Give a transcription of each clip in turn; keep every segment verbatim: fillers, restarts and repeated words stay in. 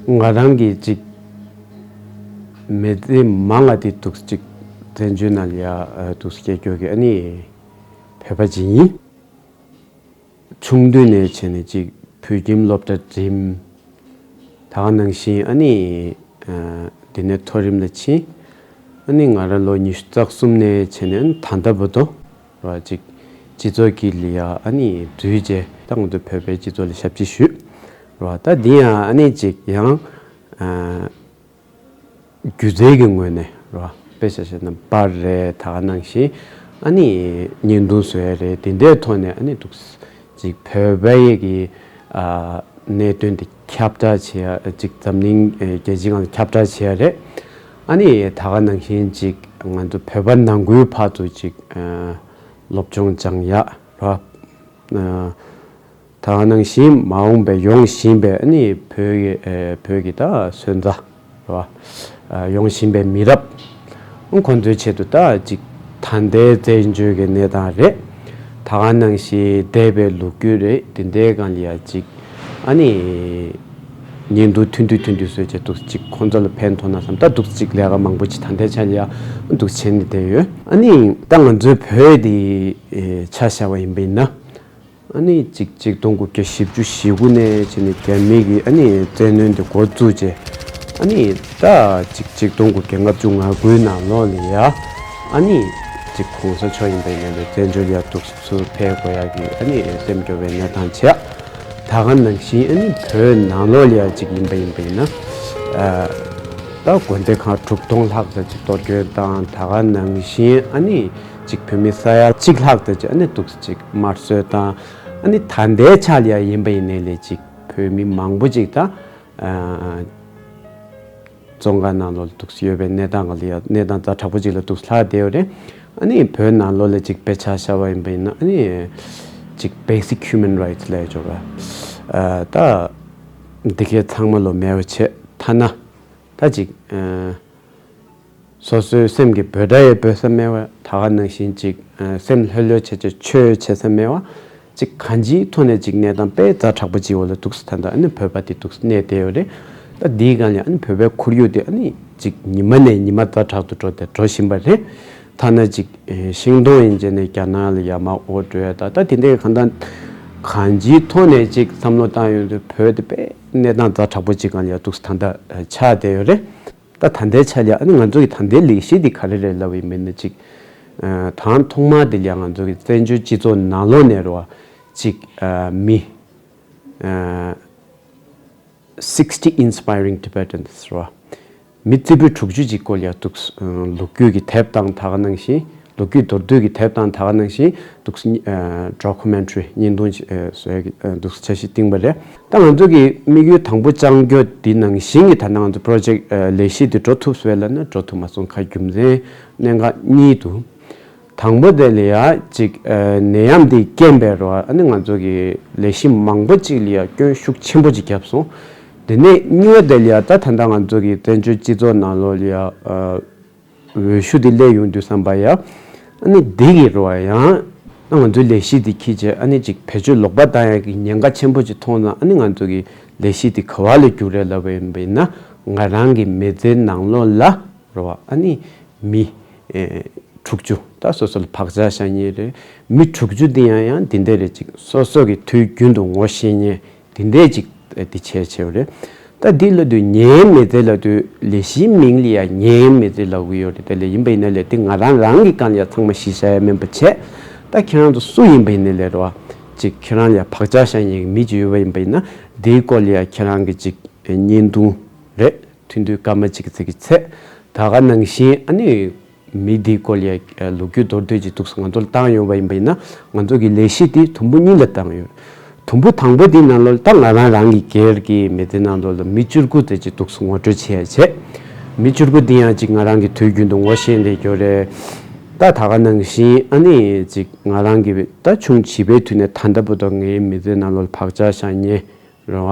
ང་རང་གི་ཅིག་མི་ཚེ་མང་ང་དེ་འདུག་ཅིག་བཙན་བྱོལ་ནང་ལ་ཡ་འདུག་སྐྱེས་རྒྱུ་གི་ཨ་ནི་བོད་པ་ཅིག་ཡིན། ཆུང་དུས་ནས་བྱས་ནས་ཅིག་བོད་ཁྱིམ་སློབ་གྲྭ་འགྲིམ། ད་ག་ནང་བཞིན་ཨ་ནི་ཨ་དེ་ནས་མཐོ་རིམ་ལ་ཕྱིན། ཨ་ནི་ང་རང་ལོ་ཉི་ཤུ་རྩ་གསུམ་ནས་བྱས་ནས་ཨ་ནི་ད་ལྟ་བར་དུ་ར་ཅིག་སྤྱི་ཚོགས་ཀྱི་ལ་ཡ་ཨ་ནི་འཛུལ་རྗེས་ད་ང་ཚོ་བོད་པའི་སྤྱི་ཚོགས་ལ་ཞབས་ཕྱི་ཞུས། ར་ད་འདི་ཡང་ཨ་ནི་ཅིག་ཡང་ཨ་སྒྱུ་རྩལ་གྱི་ངོས་ནས་ར་དཔེ་ཆ་བཞག་ན་པར་རེད། ད་ག་ནང་བཞིན་ཨ་ནི་བརྙན་ཐུང་བཟོ་ཡ་རེད། དེ་འདྲའི་ཐོག་ནས་ཨ་ནི་འདུག་ཅིག་བོད་པའི་གི་ཨ་གནད་དོན་དེ་ཁྱབ་བསྒྲགས་བྱེད་ཡ་ཅིག་འཛམ་གླིང་ཨ་རྒྱལ་སྤྱིའི་ངང་ལ་ཁྱབ་བསྒྲགས་བྱེད་ཡ་རེད། ཨ་ནི་ད་ག་ནང་བཞིན་ཅིག་ང་ཚོ་བོད་པ་ནང་ཁུལ་བར་དུ་ཅིག་ཨ་སློབ་སྦྱོང་སྦྱང་ཡ་ར་ཨ་ད་ག་ནང་བཞིན་མ་འོངས་པའི་ཡོང་བཞིན་པའི་ཨ་ནི་བོད་ཀྱི་ཨེ་བོད་ཀྱི་ད་སོན་རྩ་རེད་བ། ཨ་ཡོང་བཞིན་པའི་མི་རབས་ཁོང་ཚོའི་ཆེད་དུ་ད་ཅིག་ད་ལྟའི་བཙན་བྱོལ་གྱི་གནས་སྟངས་རེད། ད་ག་ནང་བཞིན་འདས་པའི་ལོ་རྒྱུས་རེད། དེ་འདྲའི་སྒང་ལ་ཡ་ཅིག་ཨ་ནི་བརྙན་ཐུང་ཐུང་ཐུང་ཐུང་ཐུང་བཟོས་བྱས་འདུག་ཅིག་ཁོང་ཚོ་ལ་ཕན་ཐོགས་ན་བསམ། ད་འདུག་ཅིག་ལས་ཀ་མང་པོ་ཅིག་ད་ལྟའི་ཆ་ལ་ཡ་འདུག་བྱས་ནས་བསྡད་ཡོད། ཨ་ནི་ད་ང་ཚོའི་བོད་དེ་ཨེ་ཆ་བཞག་པ་ཡིན་པ་ཡིན་ན། ཨ་ནི་ཅིག་ཆིག་སྟོང་དགུ་བརྒྱ་བཞི་བཅུ་ཞེ་དགུ་ནས་བྱས་ནས་རྒྱ་མི་གིས་ཨ་ནི་བཙན་གནོན་དེ་འགོ་བཙུགས་རྗེས། ཨ་ནི་ད་ཅིག་ཆིག་སྟོང་དགུ་བརྒྱ་ལྔ་བཅུ་ང་དགུའི་ནང་ལོགས་ལ་ཡ་ཨ་ནི་ཅིག་གོང་ས་མཆོག་ཡིན་པ་ཡིན་ནའི་བཙན་བྱོལ་ཡ་འདུག་སེ་ཚུར་ཕེབས་དགོས་ཡ་གི་ཨ་ནི་སེམས་སྐྱོ་བའི་གནས་སྟངས་བྱས། ད་ག་ནང་བཞིན་ཨ་ནི་བོད་ནང་ལོགས་ལ་ཡ་ཅིག་ཡིན་པ་ཡིན་པ་ཡིན་ན། ཨ་ད་དགོན་སྡེ་ཁག་དྲུག་སྟོང་ལྷག་ཙམ་ཅིག་གཏོར་སྐྱོན་བཏང་། ད་ག་ནང་བཞིན་ཨ་ནི་ཅིག་བོད་མི་ས་ཡ་གཅིག་ལྷག་ཙམ་ཅིག་ཨ་ནི་འདུག་སེ་ཅིག་དམར་གསོད་བཏང་། ཨ་ནི་ད་ལྟའི་ཆ་ལ་ཡ་ཡིན་པ་ཡིན་ནའི་ལས་ཅིག་བོད་མི་མང་པོ་ཅིག་ད་ཨ་བཙོན་ཁང་ནང་ལོགས་ལ་འདུག་སེ་ཡོད་པའི་གནས་སྟངས་ལ་ཡ་གནས་སྟངས་ཛ་དྲག་པོ་ཅིག་ལ་འདུག་སེ་ལྷག་བསྡད་ཡོད་རེད། ཨ་ནི་བོད་ནང་ལོགས་ལ་ཅིག་དཔེ་ཆ་བཞག་པ་ཡིན་པ་ཡིན་ན་ཨ་ནི་ཅིག་basic human rights་ལབ་ཡ་ཅིག་ཡོད་རེད། ཨ་ད་འདི་གའི་ཚང་མ་ལོ་མེད་པ་བྱས། ཐ་ན་ད་ཅིག་ཨ་སོ་སོའི་སེམས་ཀྱི་འབོད་སྒྲ་ཡང་འབོད་ས་མེད་པ། ད་ག་ནང་བཞིན་ཅིག་ཨ་སེམས་ལྷོད་ལྷོད་བྱས་བྱས་ཆོས་བྱེད་ས་མེད་པ། ཅིག་གང་ཅིའི་ཐོག་ནས་ཅིག་གནས་སྟངས་དཔེ་ཛ་དྲག་པོ་ཅིག་འོག་ལ་འདུག་སེ་ད་ལྟ་ཨ་ནི་བོད་པ་དེ་འདུག་སེ་གནས་བསྡད་ཡོད་རེད། ད་འདིའི་སྒང་ལ་ཨ་ནི་བོད་པའི་ཁོར་ཡུག་དེ་ཨ་ནི་ཅིག་ཉི་མ་ནས་ཉི་མ་ཛ་དྲག་ཏུ་འགྲོ་དེ་འགྲོ་བཞིན་པ་རེད། ཐ་ན་ཅིག་ཨེ་ཤིང་སྡོང་ཡིན་བྱས་ནས་རྒྱ་ནག་ལ་ཡར་མར་འོར་འགྲོ་ཡ་ད་ད་དེ་འདྲའི་གང་ལྟར་གང་ཅིའི་ཐོག་ནས་ཅིག་བསམ་བློ་བཏང་ཡོང་དུས་བོད་དེ་དཔེ་གནས་སྟངས་ཛ་དྲག་པོ་ཅིག་སྒང་ལ་ཡ་འདུག་སེ་ད་ལྟ་ཆགས་བསྡད་ཡོད་རེད། ད་ད་ལྟའི་ཆ་ལ་ཨ་ནི་ང་ཚོ་གི་ད་ལྟའི་ལས་གཞི་འདི་ག་རེ་རེད་ལབ་པ་ཡིན་པ་ཡིན་ན་ཅིག་ཨ་དང་ཐོག་མ་དེ་ལ་ཡ་ང་ཚོ་གི་བཙན་བྱོལ་སྤྱི་ཚོགས་ནང་ལོགས་ནས་རེད་བ། ཅིག་ཨ་མི་ཨ་sixty inspiring Tibetans་རེད་བ། མི་རྩེ་ཕུད་དྲུག་ཅུ་ཅིག་སྐོར་ལ་ཡ་འདུག་སེ་ལོ་རྒྱུས་ཀྱི་དེབ་དང་ད་ག་ནང་བཞིན་ལོ་རྒྱུས་མདོར་བསྡུས་ཀྱི་དེབ་དང་ད་ག་ནང་བཞིན་འདུག་སེ་ཨ་documentary་བརྙན་ཐུང་ཅིག་ཨ་བཟོ་ཡ་གི་ཨ་འདུག་སེ་འཆར་གཞི་བཏིང་བ་རེད། ད་ང་ཚོ་གི་དམིགས་ཡུལ་དང་པོ་བཅངས་རྒྱུ་འདི་ནང་བཞིན་གྱི་ད་ལྟ་ང་ཚོ་project་ཨ་ལས་གཞི་འདི་འགྲོ་ཐུབ་སོང་ལབ་ན་འགྲོ་ཐུབ་མ་སོང་། ཁ་རྒྱུ་མཚན་གནད་འགག་གཉིས་འདུག་དང་པོ་དེ་ལ་ཡ་ཅིག་ཨ་ནད་ཡམས་འདི་རྐྱེན་པས་རེད་བ། ཨ་ནི་ང་ཚོ་གི་ལས་གཞི་མང་པོ་ཅིག་ལ་ཡ་སྐྱོན་ཤུགས་ཆེན་པོ་ཅིག་བརྒྱབ་སོང་། དེ་ནས་གཉིས་པ་དེ་ལ་ཡ་ད་ད་ལྟ་ང་ཚོ་གི་བཙན་བྱོལ་སྤྱི་ཚོགས་ནང་ལོགས་ལ་ཡ་ཨ་འོས་ཤོག་འདི་སླེབས་ཡོང་དུས་ཙམ་པ་ཡ། ཨ་ནི་འདི་གི་རེད་བ། ཡང་ང་ཚོའི་ལས་གཞི་འདི་འཁྱེར་བྱས་ཨ་ནི་ཅིག་བེད་སྤྱོད་ལོག་པ་བཏང་ཡ་གི་ཉེན་ཁ་ཆེན་པོ་ཅིག་མཐོང་ཙང་ཨ་ནི་ང་ཚོ་གི་ལས་གཞི་འདི་ག་བ་ལ་བསྒྱུར་རེད་ལབ་པ་ཡིན་པ་ཡིན་ན་ང་རང་གི་མི་ཚེའི་ནང་ལོགས་ལ་རེད་བ། ཨ་ནི་མི་ཨེ་དྲུག་ཅུ་ད་སོ་སོ་ལ་བག་ཆགས་བཞག་མཁན་རེད། མི་དྲུག་ཅུ་འདི་ཡང་ཡང་འདི་འདྲ་རེད། ཅིག་སོ་སོ་གི་དུས་རྒྱུན་དུ་ངོ་ཤེས་མཁན་འདི་འདྲས་ཅིག་ཨེ་འདི་བྱས་བྱས་པ་རེད། ད་འདི་ལབ་དུས་ངའི་མི་ཚེ་ལབ་དུས་ལས་གཞིའི་མིང་ལ་ཡང་ངའི་མི་ཚེ་ལབ་གི་ཡོད་རེད། དེ་ལས་ཡིན་པ་ཡིན་ན་ལས་དེ་ང་རང་རང་གི་སྒང་ལ་ཡང་ཚང་མ་གཞི་བཞག་ཡ་མིན་པ་བྱས། ད་ཁྱེད་རང་ཚོ་སུ་ཡིན་པ་ཡིན་ནའི་ལས་རེད་བ། ཅིག་ཁྱེད་རང་ལ་ཡང་བག་ཆགས་བཞག་མཁན་གྱི་མི་ཅིག་ཡོད་པ་ཡིན་པ་ཡིན་ན་འདིའི་སྐོར་ལ་ཡང་ཁྱེད་རང་གི་ཅིག་བརྙན་ཐུང་རེད། ཐུང་ཐུང་སྐར་མ་གཅིག་ཙམ་གྱི་ཚད། ད་ག་ནང་བཞིན་ཨ་ནི་མི་འདིའི་སྐོར་ལ་ལོ་རྒྱུས་མདོར་བསྡུས་ཅིག་འདུག་སེ་ང་ཚོ་ལ་བཏང་ཡོང་བ་ཡིན་པ་ཡིན་ན་ང་ཚོ་གི་ལས་གཞི་འདི་དུམ་བུ་གཉིས་ལ་བཏང་ཡོད། དུམ་བུ་དང་པོ་འདིའི་ནང་ལོགས་ལ་ད་ང་རང་རང་གི་སྒེར་གྱི་མི་ཚེ་ནང་ལོགས་ལ་མི་བཅུ་དགུ་ཙམ་ཅིག་འདུག་སེ་ངོ་སྤྲོད་བྱས་བྱས། མི་བཅུ་དགུ་འདི་ཡང་ཅིག་ང་རང་གི་དུས་རྒྱུན་དུ་ངོ་ཤེས་བསྡད་ཡོད་རེད། ད་ད་ག་ནང་བཞིན་ཨ་ནི་ཅིག་ང་རང་གི་ད་ཆུང་བྱིས་པའི་དུས་ནས་ད་ལྟ་བར་དུ་ངའི་མི་ཚེ་ནང་ལོགས་ལ་བག་ཆགས་བཞག་མཁན་རེད་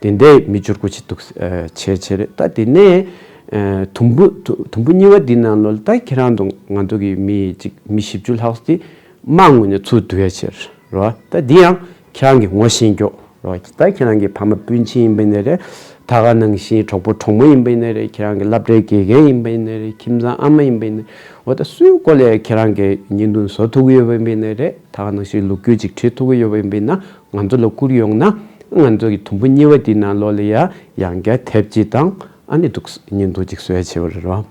བ། དེ་འདྲའི་མི་བཅུ་དགུ་ཅིག་འདུག་ཨ་བྱས་བྱས་རེད། ད་དེ་ནས་ཨ་དུམ་བུ་དུ་དུམ་བུ་གཉིས་པ་འདི་ནང་ལོགས་ལ་ད་ཁྱེད་རང་དང་ང་ཚོ་གི་མི་ཅིག་མི་བཞི་བཅུ་ལྷག་ཙམ་དམངས་ངོས་ནས་ཚུར་བསྡུ་ཡ་བྱས་རེད་བ། ད་འདི་ཡང་ཁྱེད་རང་གི་ངོ་ཤེས་མཁན་རེད་བ། ད་ཁྱེད་རང་གི་ཕ་མ་སྤུན་མཆེད་ཡིན་པ་ཡིན་ནའི་རེད། ད་ག་ནང་བཞིན་གྲོགས་པོ་གྲོགས་མོ་ཡིན་པ་ཡིན་ན་རེད། ཁྱེད་རང་གི་སློབ་གྲྭའི་དགེ་རྒན་ཡིན་པ་ཡིན་ན་རེད། ཁྱིམ་ཚང་ཨ་མ་ཡིན་པ་ཡིན་ན་རེད། འོ་ད་སུའི་སྐོར་ལ་ཁྱེད་རང་གི་བརྙན་ཐུང་བཟོ་ཐུབ་ཀྱི་ཡོད་པ་ཡིན་པ་ཡིན་ན་རེད། ད་ག་ནང་བཞིན་ལོ་རྒྱུས་ཅིག་བྲིས་ཐུབ་ཀྱི་ཡོད་པ་ཡིན་པ་ཡིན་ན་ང་ཚོ་ལ་བསྐུར་ཡོང་ན། ང་ཚོ་གི་དུམ་བུ་གཉིས་པ་འདི་ནང་ལོགས་ལ་ཡ་ཡང་བསྐྱར་དེབ་ཅིག་དང་ཨ་ནི་འདུག་བརྙན་ཐུང་ཅིག་བཟོ་ཡ་བྱེད་པ་རེད་རོ།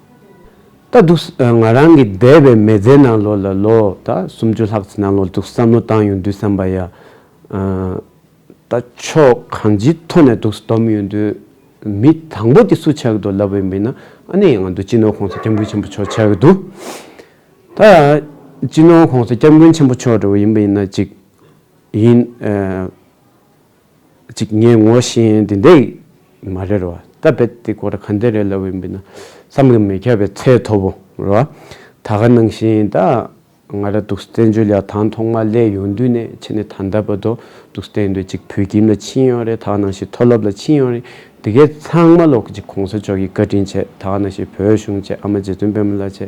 ད་འདུག་ང་རང་གི་འདས་པའི་མི་ཚེ་ནང་ལོགས་ལ་ལོ་ད་སུམ་ཅུ་ལྷག་ཙམ་ནང་ལོགས་འདུག་བསམ་བློ་བཏང་ཡོང་དུས་ཙམ་པ་ཡ། ད་ཕྱོགས་གང་ཅིའི་ཐོག་ནས་འདུག་སྡོམ་ཡོང་དུས་མི་དང་པོ་དེ་སུ་ཆགས་ཀྱི་འདུག་ལབ་པ་ཡིན་པ་ཡིན་ན། ཨ་ནི་ང་ཚོ་སྤྱི་ནོར་༸གོང་ས་༸སྐྱབས་མགོན་ཆེན་པོ་མཆོག་ཆགས་ཀྱི་འདུག་ད་སྤྱི་ནོར་༸གོང་ས་༸སྐྱབས་མགོན་ཆེན་པོ་མཆོག་འདྲ་བོ་ཡིན་པ་ཡིན་ན་ཅིག་ཡིན། ཨ་ཅིག་ངས་ངོ་ཤེས་འདི་འདྲ་མ་རེད་རོ། ད་རྦད་དེ་ཁོ་ར་ག་འདྲ་རེད་ལབ་པ་ཡིན་པ་ཡིན་ན་བསམ་གྱིས་མི་ཁྱབ་པའི་ཚད་མཐོ་པོ་རོ། ད་ག་ནང་བཞིན་ད། ང་ར་འདུག་བཙན་བྱོལ་ལ་ཐེངས་ཐོག་མ་སླེབས་ཡོང་དུས་ནས་བྱས་ནས་ད་ལྟ་བར་དུ་འདུག་བསྟན་དུས་ཅིག་བོད་ཁྱིམ་ལ་ཕྱིན་ཡོད་རེད། ད་ནང་བཞིན་མཐོ་སློབ་ལ་ཕྱིན་ཡོད་རེད། དེ་གའི་ཚང་མ་ལོག་ཅིག་གོང་ས་མཆོག་གིས་བཀའ་དྲིན་ཆེ། ད་ནང་བཞིན་བོད་གཞུང་ཆེ། ཨ་མ་རྗེ་བཙུན་པད་མ་ལགས་ཆེ།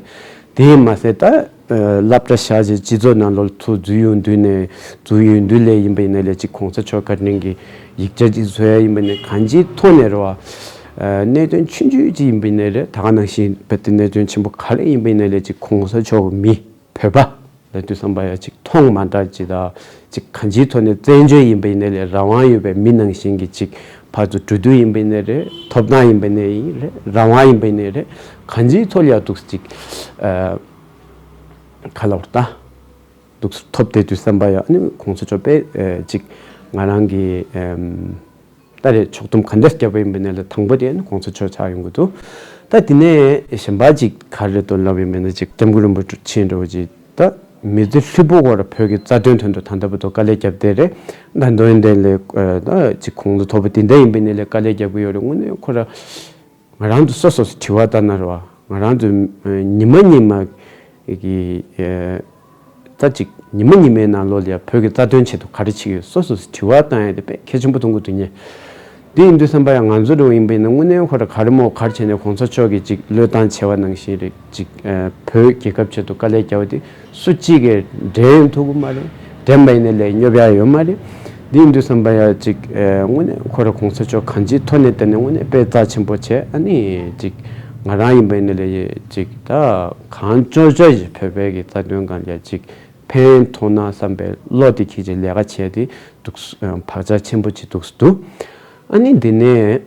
དེས་མ་ཟད་ད་སློབ་གྲྭ་བཞག་རྗེས་སྤྱི་ཚོགས་ནང་ལོགས་ཚུར་འཛུལ་ཡོང་དུས་ནས་འཛུལ་ཡོང་དུས་ལས་ཡིན་པ་ཡིན་ན་ལས་ཅིག་གོང་ས་མཆོག་བཀའ་དྲིན་གྱི་ཡིག་ཆ་ཅིག་བཟོ་ཡ་ཡིན་པ་ནས་གང་ཅིའི་ཐོག་ནས་རེད་བ། གནད་དོན་ཆུང་ཆུང་ཅིག་ཡིན་པ་ཡིན་ན་རེད། ད་ག་ནང་བཞིན་བོད་དེ་གནད་དོན་ཆེན་པོ་ག་རེ་ཡིན་པ་ཡིན་ན་ལས་ཅིག་གོང་ས་མཆོག་མི་བོད་པ་ལ་དུས་བསམ་པ་ཡ་ཅིག་མཐོང་མ་འདྲ་ཅིག་དང་ཅིག་གང་ཅིའི་ཐོག་ནས་བཙན་བྱོལ་ཡིན་པ་ཡིན་ན་ལས་རང་དབང་ཡོད་པའི་མི་ནང་བཞིན་གྱི་ཅིག་ཕར་ཚུར་འགྲོ་དུས་ཡིན་པ་ཡིན་ན་རེད། ཐོབ་ཐང་ཡིན་པ་ཡིན་ན་ཡིན་རེད། རང་དབང་ཡིན་པ་ཡིན་ན་རེད། གང་ཅིའི་ཐོག་ལ་ཡ་འདུག་ཅིག་ཨ་ག་ལབ་ར་ད་འདུག་ཐོབ་དེ་དུས་བསམ་པ་ཡ་ཨ་ནི་གོང་ས་མཆོག་དཔེ་ཨ་ཅིག་ང་རང་གི་ཨམ། ད་རེས་ཕྱོགས་བསྡོམས་ག་འདྲ་བརྒྱབ་པ་ཡིན་པ་ནས་ལ་དང་པོ་དེ་ནི་གོང་ས་མཆོག་ཆགས་ཡོང་གི་འདུག་ད་དེ་ནས་གཞན་པ་ཅིག་ག་རེ་དོ་ལབ་ཡིན་པ་ནས་ཅིག་སྐྱབས་མགོན་རིན་པོ་ཆེ་འདྲ་བོ་ཅིག་ད་མི་ཚེ་ཧྲིལ་པོ་སྐོར་བོད་ཀྱི་རྩ་དོན་དོན་དུ་ད་ལྟ་བར་དུ་དཀའ་ལས་བརྒྱབ་བསྡད་རེད། ད་འདོན་དེ་ལས་ད་ཅིག་གོང་དུ་ཐོབ་པ་དེ་འདྲ་ཡིན་པ་ནས་ལས་དཀའ་ལས་བརྒྱབ་ཀྱི་ཡོད་རེད། དངོས་གནས་ཁོ་ར། ང་རང་ཚོ་སོ་སོ་སོ་དྲི་བ་ལྟ་ན་རེད་བ། ང་རང་ཚོ་ཉི་མ་ཉི་མ་གི་ད་ཅིག་ཉི་མ་ཉི་མའི་ནང་ལོགས་ལ་ཡ་བོད་ཀྱི་རྩ་དོན་ཆེད་དུ་ག་རེ་བྱེད་ཀྱི་ཡོད། སོ་སོ་སོ་དྲི་བ་བཏང་ཡ་དེ་དཔེ་གལ་ཆེན་པོ་མཐོང་གི་འདུག་ཉེ། འདི་ཡིན་དུས་བསམ་པ་ཡང་ང་ཚོ་རེ་བ་ཡིན་པ་ཡིན་ན་དངོས་གནས་ཁོ་ར་ག་རེ་མོ་ག་རེ་བྱས་ནས་གོང་ས་མཆོག་གིས་ཅིག་བློས་བཏང་བྱས་པ་ནང་བཞིན་རེད། ཅིག་བོད་རྒྱལ་ཁབ་ཆེད་དུ་དཀའ་ལས་བརྒྱབ་པ་དེ། སུ་གཅིག་གིས་འགྲན་ཐུབ་ཀྱི་མ་རེད། འགྲན་པ་ཡིན་ན་ལས་སྙོབ་ཡ་ཡོད་མ་རེད། འདི་ཡིན་དུས་བསམ་པ་ཡ་ཅིག་ཨ་དངོས་གནས་ཁོ་ར་གོང་ས་མཆོག་གང་ཅིའི་ཐོག་ནས་བལྟས་ནས་དངོས་གནས་དཔེ་རྩ་ཆེན་པོ་བྱས། ཨ་ནི་ཅིག་ང་རང་ཡིན་པ་ཡིན་ན་ལས་ཅིག་ད་གང་ལྕོགས་ལྕོགས་ཅིག་བོད་པའི་གི་རྩ་དོན་སྒང་ལ་ཅིག་ཕན་ཐོགས་ན་བསམ་པའི་བློ་དེ་འཁྱེར་ཅིག་ལས་ཀ་བྱས་ཏེ་འདུག་བག་ཆགས་ཆེན་པོ་ཅིག་འདུག་འདུག་ཨ་ནི་འདི་ནས་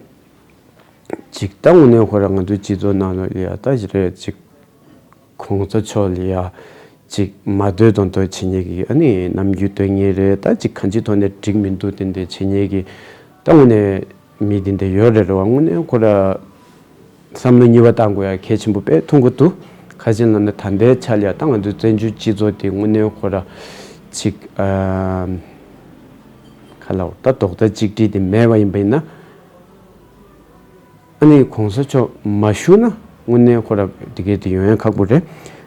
ཅིག་ད་དངོས་གནས་ཁོ་ར་ང་ཚོའི་སྤྱི་ཚོགས་ནང་ལ་ཡ་ད་ཞིག་རེད་ཅིག་གོང་ས་མཆོག་ལ་ཡ་ཅིག་མ་འདོད་དོན་དོན་བྱེད་མཁན་གྱི་ཨ་ནི་ནམ་རྒྱུན་འདོད་མཁན་རེད། ད་ཅིག་གང་ཅིའི་ཐོག་ནས་འགྲིག་མི་འདུག་དེ་འདྲ་བྱེད་མཁན་གྱི་ད་དངོས་གནས་མི་དེ་འདྲ་ཡོད་རེད་རེད་བ། དངོས་གནས་ཁོ་ར་བསམ་བློ་གཉིས་པ་བཏང་དགོས་ཡ་གལ་ཆེན་པོ་དཔེ་མཐོང་གི་འདུག་ག་ཅི་ལབ་ན་ད་ལྟའི་ཆ་ལ་ཡ་ད་ང་ཚོའི་བཙན་བྱོལ་སྤྱི་ཚོགས་དེ་དངོས་གནས་ཁོ་ར་ཅིག་ཨ་ག་ལ་ད་རྡོག་རྩ་གཅིག་སྒྲིལ་དེ་མེད་པ་ཡིན་པ་ཡིན་ན། ཨ་ནི་གོང་ས་མཆོག་མ་བཞུགས་ན་དངོས་གནས་ཁོ་ར་དེ་གའི་དེ་ཡོང་ཡ་ཁག་པོ་རེད།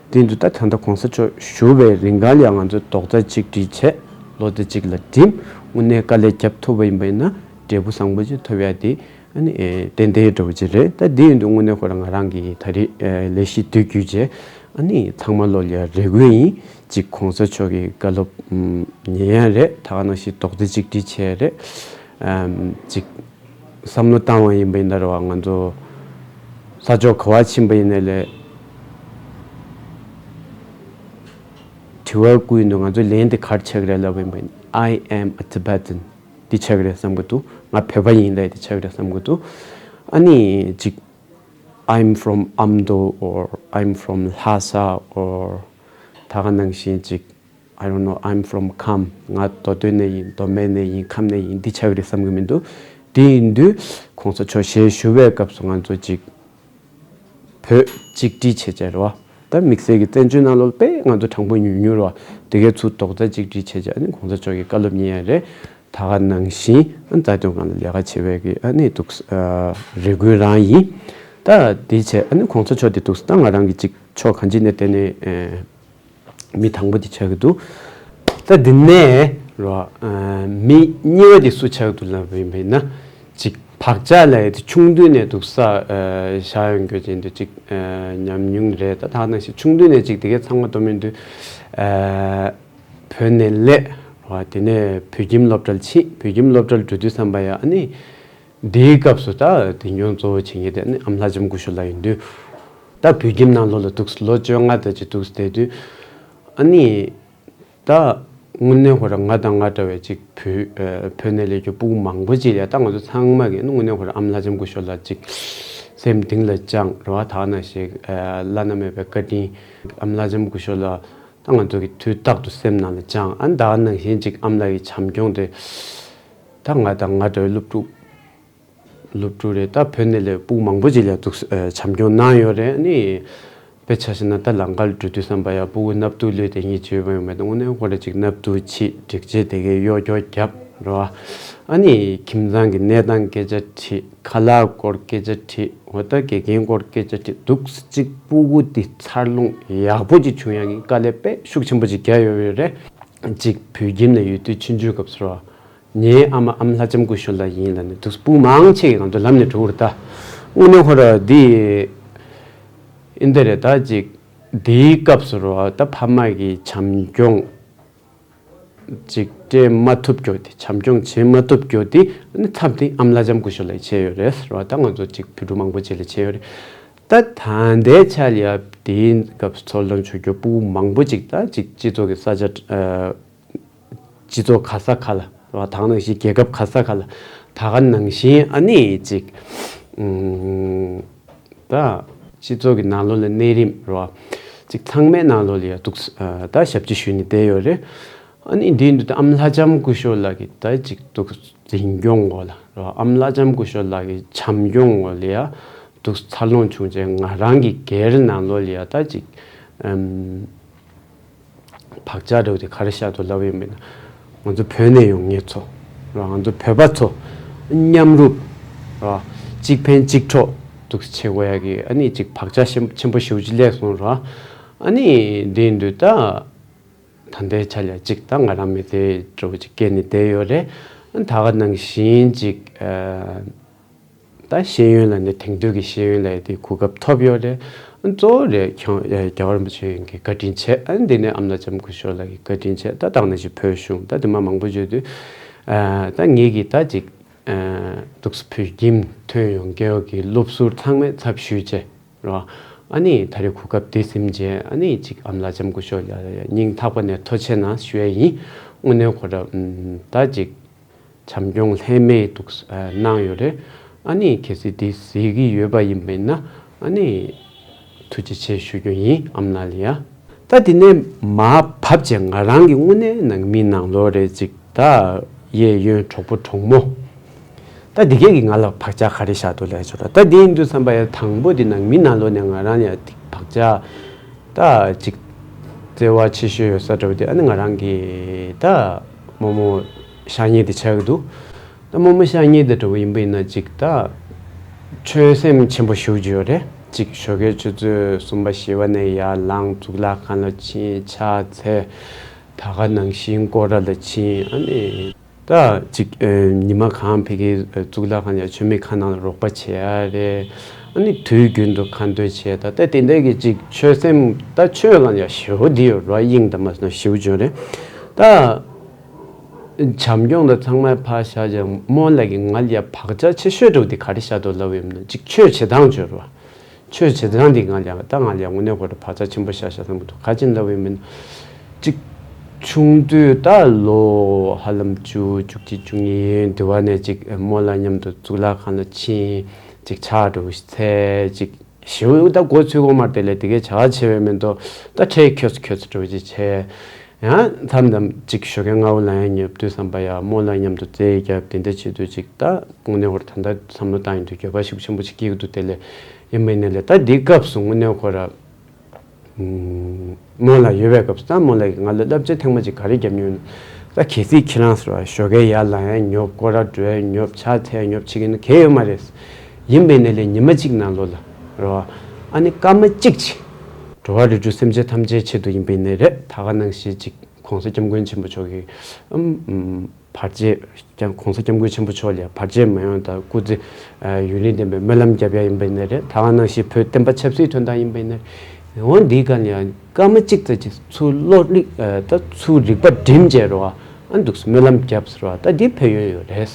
དེ་འདུག་ད་ད་ལྟ་གོང་ས་མཆོག་བཞུགས་པའི་རིང་གང་ལ་ཡང་ང་ཚོས་རྡོག་རྩ་གཅིག་སྒྲིལ་བྱས། བློ་རྩེ་གཅིག་ལ་བསྒྲིམས། དངོས་གནས་དཀའ་ལས་བརྒྱབ་ཐུབ་པ་ཡིན་པ་ཡིན་ན་འབྲས་བུ་བཟང་པོ་ཅིག་ཐོབ་ཡ་དེ་ཨ་ནི་ཨེ་ཏན་ཏན་འདྲ་བོ་ཅིག་རེད། ད་དེ་ཡིན་དུས་དངོས་གནས་ཁོ་ར་ང་རང་གི་ད་རེས་ཨེ་ལས་གཞི་དུས་རྒྱུན་བྱས། ཨ་ནི་ཚང་མ་བློ་ལ་ཡ་རེ་སྐུལ་ཡིན། གཅིག་གོང་ས་མཆོག་གི་བཀའ་སློབ་ཨམ་ཉན་ཡ་རེད། ད་ག་ནང་བཞིན་རྡོག་རྩ་གཅིག་སྒྲིལ་བྱས་རེད། ཨམ་གཅིག་བསམ་བློ་བཏང་བ་ཡིན་པ་ཡིན་ན་རེད་བ། ང་ཚོ་ས་ཕྱོགས་ག་བ་ཕྱིན་པ་ཡིན་ནའི་ལས་དྲི་བ་བསྐུར་ཡོང་དུས་ང་ཚོའི་ལན་དེ་ག་རེ་ཆགས་ཀྱི་རེད་ལབ་པ་ཡིན་པ་ཡིན། I am a Tibetan། འདི་ཆགས་ཀྱི་རེད་བསམ་གྱི་འདུག་ང་བོད་པ་ཡིན་ལབ་ཡ་དེ་ཆགས་ཀྱི་རེད་བསམ་གྱི་འདུག་ཨ་ནི་གཅིག I'm from Amdo or I'm from Lhasa or ད་ག་ནང་བཞིན་གཅིག I don't know, I'm from Kham. ང་མདོ་སྟོད་ནས་ཡིན། མདོ་སྨད་ནས་ཡིན། ཁམས་ནས་ཡིན། འདི་ཆགས་ཀྱི་རེད་བསམ་གྱི་མི་འདུག་དེ་ཡིན་དུས་གོང་ས་མཆོག་ཞལ་བཞུགས་པའི་སྐབས་སུ་ང་ཚོ་གཅིག་བོད་གཅིག་སྒྲིལ་བྱེད་བྱ་རེད་བ། ད་དམིགས་བསལ་གྱི་བཙན་བྱོལ་ནང་ལོགས་དཔེ་ང་ཚོ་གྲངས་འབོར་ཉུང་ཉུང་རེད་བ། དེ་གའི་ཚུར་རྡོག་རྩ་གཅིག་སྒྲིལ་བྱེད་བྱ། ཨ་ནི་གོང་ས་མཆོག་གི་བཀའ་སློབ་ཉན་ཡ་རེད། ད་ག་ནང་བཞིན་ཨ་ནི་རྩ་དོན་སྒང་ལ་ལས་ཀ་བྱེད་པའི་གི་ཨ་ནི་འདུག་ཨ་རེ་སྐུལ་རང་ཡིན། ད་དེ་བྱས་ཨ་ནི་གོང་ས་མཆོག་དེ་འདུག་ད་ང་རང་གི་གཅིག་ཕྱོགས་གང་ཅི་ནས་བལྟས་ནས་ཨེ། མི་དང་པོ་དེ་ཆགས་ཀྱི་འདུག་ད་འདི་ནས་རོ། ཨ་མི་གཉིས་པ་དེ་སུ་ཆགས་ཀྱི་འདུག་ལབ་པ་ཡིན་ན། ཅིག་བག་ཆགས་ལ་དེ་ཆུང་དུས་ནས་འདུག་ས་ཨ་བཞག་ཡོང་རྒྱུ་ཅན་དུ་ཅིག་ཨ་ཉམས་མྱོང་རེད། ད་ད་ནང་བཞིན་ཆུང་དུས་ནས་ཅིག་དེ་གའི་ཚང་མ་སྡོམ་ཡོང་དུས་ཨ་བོད་ནས་སླེབས་རོ། དེ་ནས་བོད་ཁྱིམ་སློབ་གྲྭར་ཕྱིན། བོད་ཁྱིམ་སློབ་གྲྭར་འགྲོ་དུས་ཙམ་པ་ཡ་ཨ་ནི། འདིའི་སྐབས་སུ་ད་དེ་མྱོང་གཙོ་བོ་བྱེད་མཁན་དེ་ནི་ཨ་མ་ལྷ་ལྕམ་སྐུ་ཞབས་ལགས་ཡིན་དུས། ད་བོད་ཁྱིམ་ནང་ལོགས་ལ་འདུག་ལོ་བཅོ་ལྔ་ཙམ་ཅིག་འདུག་བསྡད་དུས། ཨ་ནི། ད། དངོས་གནས་ཁོ་ར་ང་དང་ང་འདྲ་བའི་ཅིག་བོད་ཨ་བོད་ནས་སླེབས་རྒྱུ་སྤུ་གུ་མང་པོ་ཅིག་ལ་ད་ང་ཚོ་ཚང་མ་གིས་དངོས་གནས་ཁོ་ར་ཨ་མ་ལྷ་ལྕམ་སྐུ་ཞབས་ལ་ཅིག་སེམས་གཏིང་ལ་བཅངས་རེད་བ། ད་ནང་བཞིན་ཨ་བླ་ན་མེད་པའི་བཀའ་དྲིན། ཨ་མ་ལྷ་ལྕམ་སྐུ་ཞབས་ལ་ད་ང་ཚོ་གིས་དུས་རྟག་ཏུ་སེམས་ནང་ལ་བཅངས། ཨ་ད་ནང་བཞིན་ཅིག་ཨ་མ་ལགས་ཀྱི་བྱམས་སྐྱོང་དེ་ད་ང་དང་ང་འདྲ་བའི་སློབ་ཕྲུག་སློབ་ཕྲུག་རེད། ད་བོད་ནས་སླེབས་སྤུ་གུ་མང་པོ་ཅིག་ལ་འདུག་ཨ་བྱམས་སྐྱོང་གནང་ཡོད་རེད། ཨ་ནི། དཔེ་ཆ་བཞག་ན་ད་ལམ་ཁར་འགྲོ་དུས་ཙམ་པ་ཡ་སྤུ་གུ་སྣབས་སྟུག་ལུས་དེ་གཉིས་བརྗོད་པ་ཡོང་མེད། དངོས་གནས་ཁོ་ར་ཅིག་སྣབས་སྟུག་ཕྱིས་སྒྲིག་ཆས་དེ་གའི་གཡོ་སྐྱོར་བརྒྱབ་རེད་བ། ཨ་ནི་ཁྱིམ་ཚང་གི་གནས་སྟངས་སྐད་ཆ་དྲིས། ཁ་ལག་སྐོར་སྐད་ཆ་དྲིས། འོ་ད་དགེ་རྒན་སྐོར་སྐད་ཆ་དྲིས། འདུག་སེ་ཅིག་སྤུ་གུ་དེ་འཚར་ལོངས་ཡག་པོ་ཅིག་བྱུང་ཡག་གི་དཀའ་ལས་དཔེ་ཤུགས་ཆེན་པོ་ཅིག་བརྒྱབ་ཡོད་པ་རེད། ཅིག་བོད་ཁྱིམ་ནས་ཡོད་དུས་ཆུང་ཆུང་སྐབས་སུ་རེད་བ། ངའི་ཨ་མ་ཨ་མ་ལྷ་ལྕམ་སྐུ་ཞབས་ལགས་ཡིན་ལབ་ནས་འདུག་སེ་སྤུ་གུ་མང་ཆེ་གི་ང་ཚོ་ལམ་ནས་འགྲོ་གི་རེད་ད། དངོས་གནས་ཁོ་ར་འདི་ཨིན་དེ་རེད། ད་ཅིག་འདིའི་སྐབས་སུ་རེད་བ། ད་ཕ་མ་གི་བྱམས་སྐྱོང་ཅིག་སྤྲད་མ་ཐུབ་རྒྱུ་དེ། བྱམས་སྐྱོང་བྱེད་མ་ཐུབ་རྒྱུ་དེ་ཨ་ནི་མཚམས་དེ་ཨ་མ་ལྷ་ལྕམ་སྐུ་ཞབས་ལགས་བྱས་ཡོད་རེད་རེད་བ། ད་ང་ཚོ་ཅིག་བོད་ཕྲུག་མང་པོ་ཅིག་ལ་བྱས་ཡོད་རེད། ད་ད་ལྟའི་ཆ་ལ་ཡ་དེའི་སྐབས་སུ་འཚར་ལོངས་བྱུང་རྒྱུ་སྤུ་གུ་མང་པོ་ཅིག་ད་ཅིག་སྤྱི་ཚོགས་ཀྱི་ས་ཆ་ཨ། སྤྱི་ཚོགས་ག་ས་ག་ལ་རེད་བ། ད་ག་ནང་བཞིན་རྒྱལ་ཁབ་ག་ས་ག་ལ། ད་ག་ནང་བཞིན་ཨ་ནི་ཅིག་ཨུམ། ད་སྤྱི་ཚོགས་ཀྱི་ནང་ལོགས་ལ་གནས་རིམ་རེད་བ། ཅིག་ཚང་མའི་ནང་ལོགས་ལ་ཡ་འདུག་ཨ་ད་ཞབས་ཕྱི་ཞུས་ནས་བསྡད་ཡོད་རེད། ཨ་ནི་འདིའི་མདུན་དུ་ཨ་མ་ལྷ་ལྕམ་སྐུ་ཞབས་ལགས་ཀྱི་ད་ཅིག་འདུག་འཛིན་སྐྱོང་འོག་ལ་རེད་བ། ཨ་མ་ལྷ་ལྕམ་སྐུ་ཞབས་ལགས་ཀྱི་བྱམས་སྐྱོང་འོག་ལ་ཡ་འདུག་འཚར་ལོངས་བྱུང་རྗེས་ང་རང་གི་སྒེར་ནང་ལོགས་ལ་ཡ་ད་ཅིག་ཨམ། བག་ཆགས་འདྲ་བོ་དེ་ག་རེ་བཞག་འདུག་ལབ་ཡོད་མེད་ན། ང་ཚོ་བོད་ནས་ཡོང་མཁན་ཚོ་ར། ང་ཚོ་བོད་པ་ཚོ་མཉམ་རུབ་ར། གཅིག་ཕན་གཅིག་གྲོགས་འདུག་བྱེད་དགོས་ཡ་གི་ཨ་ནི་ཅིག་བག་ཆགས་ཆེན་ཆེན་པོ་ཞེ་པོ་ཅིག་སླེབས་སོང་ར། ཨ་ནི་འདི་ཡིན་དུས་ད་ད་ལྟའི་ཆ་ལ་ཅིག་ད་ང་རང་མི་དེ་འདྲ་བོ་ཅིག་སྐྱེས་ནས་བསྡད་ཡོད་རེད། ད་ག་ནང་བཞིན་ཅིག་ཨ། ད་ཤེས་ཡོན་ལ་ནི་དེང་དུས་ཀྱི་ཤེས་ཡོན་ལ་དེ་གོ་སྐབས་ཐོབ་ཡོད་རེད། གཙོ་བོ་རེད་ཁྱོད་རྒྱལ་བ་རིན་པོ་ཆེ་གི་བཀའ་དྲིན་ཆེ། ཨ་འདི་ནས་ཨ་མ་ལྷ་ལྕམ་སྐུ་ཞབས་ལགས་ཀྱི་བཀའ་དྲིན་ཆེ། ད་དེ་ནང་བཞིན་བོད་གཞུང་ད་དེ་མ་མང་པོ་བརྗོད་དུས། ཨ་ད་ངེད་ཀྱིས་ད་ཅིག་ཨ་འདུག་སེ་བོད་ཁྱིམ་ཐོན་ཡོང་མཁན་གྱི་སློབ་ཟུར་ཚང་མའི་ཚབ་ཞུས་བྱས་རོ། ཨ་ནི་ད་རེས་གོ་སྐབས་འདི་ཟིན་བྱས་ཨ་ནི་ཅིག་ཨ་མ་ལྷ་ལྕམ་སྐུ་ཞབས་ལགས་ལ་སྙིང་ཐག་པ་ནས་ཐུགས་རྗེ་ཆེ་གནང་ཞུ་ཡ་ཡིན། དངོས་གནས་ཁོ་ར་ད་ཅིག་བྱམས་སྐྱོང་ལྷད་མེད་འདུག་ཨ་གནང་ཡོད་རེད། ཨ་ནི་གལ་སྲིད་འདི་གཟིགས་ཀྱི་ཡོད་པ་ཡིན་པ་ཡིན་ན་ཨ་ནི་ཐུགས་རྗེ་ཆེ་ཞུ་རྒྱུ་ཡིན་ཨ་མ་ལགས་ལ་ཡ། ད་དེ་ནས་མར་བབས་བྱས་ང་རང་གི་དངོས་གནས་ནང་མི་ནང་ལོགས་རེད་ཅིག་ད་གཡས་གཡོན་གྲོགས་པོ་གྲོགས་མོ། ད་འདི་གས་ཀྱིས་ང་ལ་བག་ཆགས་ག་རེ་བཞག་འདུག་ལབ་ཆོག་ར། ད་འདི་ཡིན་དུས་ཙམ་པ་ཡ་དང་པོ་འདི་ནང་མི་ནང་ལོགས་ནས་ང་རང་ཡ་བག་ཆགས་ད་ཅིག་བརྩེ་བ་ཆེ་ཤོས་ཡོད་ས་འདྲ་བོ་དེ་ཨ་ནི་ང་རང་གི་ད་རྨོ་མོ་ཤ་ཉེ་དེ་ཆགས་ཀྱི་འདུག་ད་རྨོ་མོ་ཤ་ཉེ་དེ་འདྲ་བོ་ཡིན་པ་ཡིན་ན་ཅིག་ད་ཆོས་སེམས་ཆེན་པོ་ཞེ་པོ་ཅིག་ཡོད་རེད། ཅིག་ཞོགས་ཀའི་ཆུ་ཚོད་གསུམ་པ་བཞི་པ་ནས་ཡར་ལངས་གཙུག་ལག་ཁང་ལ་ཕྱིན་ཕྱག་འཚལ། ད་ག་ནང་བཞིན་སྐོར་ར་ལ་ཕྱིན་ཨ་ནི། ད་ཅིག་ཨ་ཉི་མ་གང་ཕ་གིའི་ཨ་གཙུག་ལག་ཁང་ཡ་མཆོད་མེ་ཁ་ནང་ལ་རོགས་པ་བྱེད་ཡ་རེད། ཨ་ནི་དུས་རྒྱུན་དུ་ཁ་འདོན་བྱེད་ད་ལྟ་དེ་འདྲ་གི་ཅིག་ཆོས་སེམས་ད་ཆོས་ལ་ཡ་ཞེ་པོ་འདི་ཡོད་ར། དབྱིངས་དང་མ་སོང་ཞེ་པོ་བྱུང་རེད། ད་བྱམས་སྐྱོང་དང་ཚང་མ་ཕར་བཞག་ཅིག་རྨོ་ལགས་ཀྱིས་ང་ལ་ཡ་བག་ཆགས་ཆེ་ཤོས་འདྲ་བོ་འདི་ག་རེ་བཞག་འདུག་ལབ་ཡོད་ན་ཅིག་ཆོས་བྱེད་སྟངས་བྱོས་ར། ཆོས་བྱེད་སྟངས་འདི་ང་ལ་ཡང་ད་ང་ལ་ཡང་དངོས་གནས་ཁོ་ར་བག་ཆགས་ཆེན་པོ་བཞག་བཞག་བསམ་གྱི་འདུག་ག་ཅི་ལབ་ཡིན་མིན། ཅིག་ཆུང་དུས་ད་ལོ་ཧ་ལམ་བཅུ་བཅུ་གཅིག་བཅུ་གཉིས་དེ་བ་ནས་ཅིག་རྨོ་ལགས་མཉམ་དུ་གཙུག་ལག་ཁང་ལ་ཕྱིན། ཅིག་ཕྱག་འདྲ་བོ་ཞིག་འཚལ། ཅིག་ཞེ་པོ་ད་མགོ་ཚོས་གོ་མ་དེ་ལས་དེ་གས་བྱ་བ་བྱེད་པའི་མི་འདུག་ད་ཁྲེལ་ཁྱོད་ཚོ་ཁྱོད་ཚོ་འདྲ་བོ་ཅིག་བྱས། ཡང་མཚམས་མཚམས་ཅིག་ཞོགས་ཀའི་སྔ་པོ་ལངས་ཡ་ཉོབ་དུས་ཙམ་པ་ཡ་རྨོ་ལགས་མཉམ་དུ་རྩེད་རྒྱབ་དེ་འདྲ་བྱེད་དུས་ཅིག་ད་དངོས་གནས་ཁོ་ར་ད་ལྟ་བསམ་བློ་བཏང་ཡོང་དུས་འགྱོད་པ་ཤུགས་ཆེན་པོ་ཅིག་སྐྱེ་གི་འདུག་དེ་ལས་ཡིན་པ་ཡིན་ནའི་ལས་ད་འདི་སྐབས་སུ་དངོས་གནས་ཁོ་ར་རྨོ་ལགས་ཡོད་པའི་སྐབས་སུ་ད་རྨོ་ལགས་ཀྱིས་ང་ལ་བསླབ་བྱ་ཐེངས་མ་ཅིག་ག་རེ་བརྒྱབ་མྱོང་ན། ད་གལ་སྲིད་ཁྱེད་རང་ཟེར་བ་ཞོགས་ཀའི་ཡར་ལངས་ཡ་ཉོབ་སྐོར་ར་འགྲོ་ཡ་ཉོབ་ཕྱག་འཚལ་ཡ་ཉོབ་བྱེད་ཀྱི་ན་གལ་ཡོད་མ་རེད། ཡིན་པ་ཡིན་ནའི་ལས་ཉི་མ་གཅིག་ནང་ལོགས་ལ་རེད་བ། ཨ་ནི་སྐར་མ་གཅིག་ཅིག་འགྲོ་བ་རིགས་དྲུག་སེམས་ཅན་ཐམས་ཅད་ཆེད་དུ་ཡིན་པ་ཡིན་ནའི་རེད། ད་ག་ནང་བཞིན་ཅིག་གོང་ས་སྐྱབས་མགོན་ཆེན་པོ་མཆོག་གིས་ཨམ་ཨམ་བར་ཆད་ཀྱང་གོང་ས་སྐྱབས་མགོན་ཆེན་པོ་མཆོག་ལ་བར་ཆད་མ་ཡོང་དང་སྐུ་ཚེ་ཡུན་རིང་ལྡན་པའི་སྨོན་ལམ་རྒྱབ་ཡ་ཡིན་པ་ཡིན་ནའི་རེད། ད་ག་ནང་བཞིན་བོད་བསྟན་པ་ཆབ་སྲིད་དོན་དག་ཡིན་པ་ཡིན་ནའི་རེད། འོ་འདིའི་སྒང་ལ་ཡང་སྐར་མ་གཅིག་ཙམ་ཅིག་ཚུར་བློ་རིག་ད་ཚུར་རིག་པ་བསྒྲིམས་བྱས་རོ། ཨ་འདུག་སྨོན་ལམ་རྒྱབ་ཟེར་བ་ད་འདི་ཕན་ཡོན་ཡོད་རེད།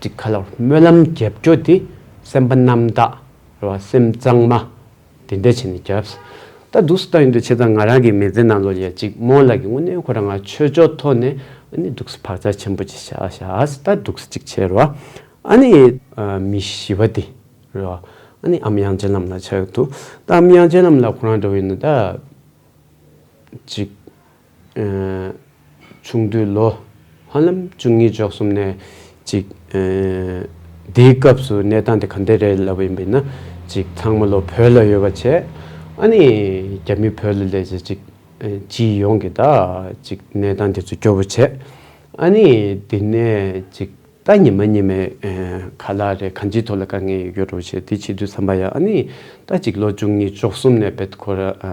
ཅིག་ག་ལ་སྨོན་ལམ་རྒྱབ་སྐྱོར་དེ་སེམས་པ་རྣམ་དག་རེད་བ། སེམས་གཙང་མ་དེ་འདྲ་བྱས་ནས་རྒྱབ། ད་འདུག་སེ་ལྟ་ཡོང་དུས་བྱས་ཙང་ང་རང་གི་མི་ཚེ་ནང་ལོགས་ལ་ཡ་ཅིག་རྨོ་ལགས་ཀྱིས་དངོས་གནས་ཁོ་རང་ང་ཆོས་ཕྱོགས་ཐོག་ནས་ཨ་ནི་འདུག་སེ་བག་ཆགས་ཆེན་པོ་ཅིག་བཞག་བཞག་ད་འདུག་སེ་ཅིག་བྱས་རེད་བ། ཨ་ནི་ཨ་མི་ཞི་བ་དེ་རེད་བ། ཨ་ནི་ཨམ་དབྱངས་ཅན་ལམ་ལགས་ཆགས་འདུག་ད་ཨམ་དབྱངས་ཅན་ལམ་ལགས་ཁོ་རང་འདྲ་བོ་ཡིན་ན་ད། ཅིག་ཨ་ཆུང་དུས་ལོ་ཧ་ལམ་བཅུ་གཉིས་བཅུ་གསུམ་ནས་ཅིག་ཨ་དེའི་སྐབས་སུ་གནས་སྟངས་དེ་ག་འདྲ་རེད་ལབ་པ་ཡིན་པ་ཡིན་ན། ཅིག་ཚང་མ་ལོ་བོད་ལ་ཡོད་པ་བྱས། ཨ་ནི་རྒྱ་མི་བོད་ལ་སླེབས་བྱས་ཅིག་ཨ་སྤྱི་ཡོངས་ཀྱི་ད་ཅིག་གནས་སྟངས་དེ་ཚོ་སྐྱོ་པོ་བྱས། ཨ་ནི་དེ་ནས་ཅིག་ད་ཉི་མ་ཉི་མའི་ཨ་ཁ་ལག་རེད་གང་ཅིའི་ཐོག་ལ་དཀའ་ངལ་ཡོད་རོགས་བྱས། དེ་བྱེད་དུས་ཙམ་པ་ཡ་ཨ་ནི་ད་ཅིག་ལོ་བཅུ་གཉིས་བཅུ་གསུམ་ནས་བེད་ཁོ་ར་ཨ་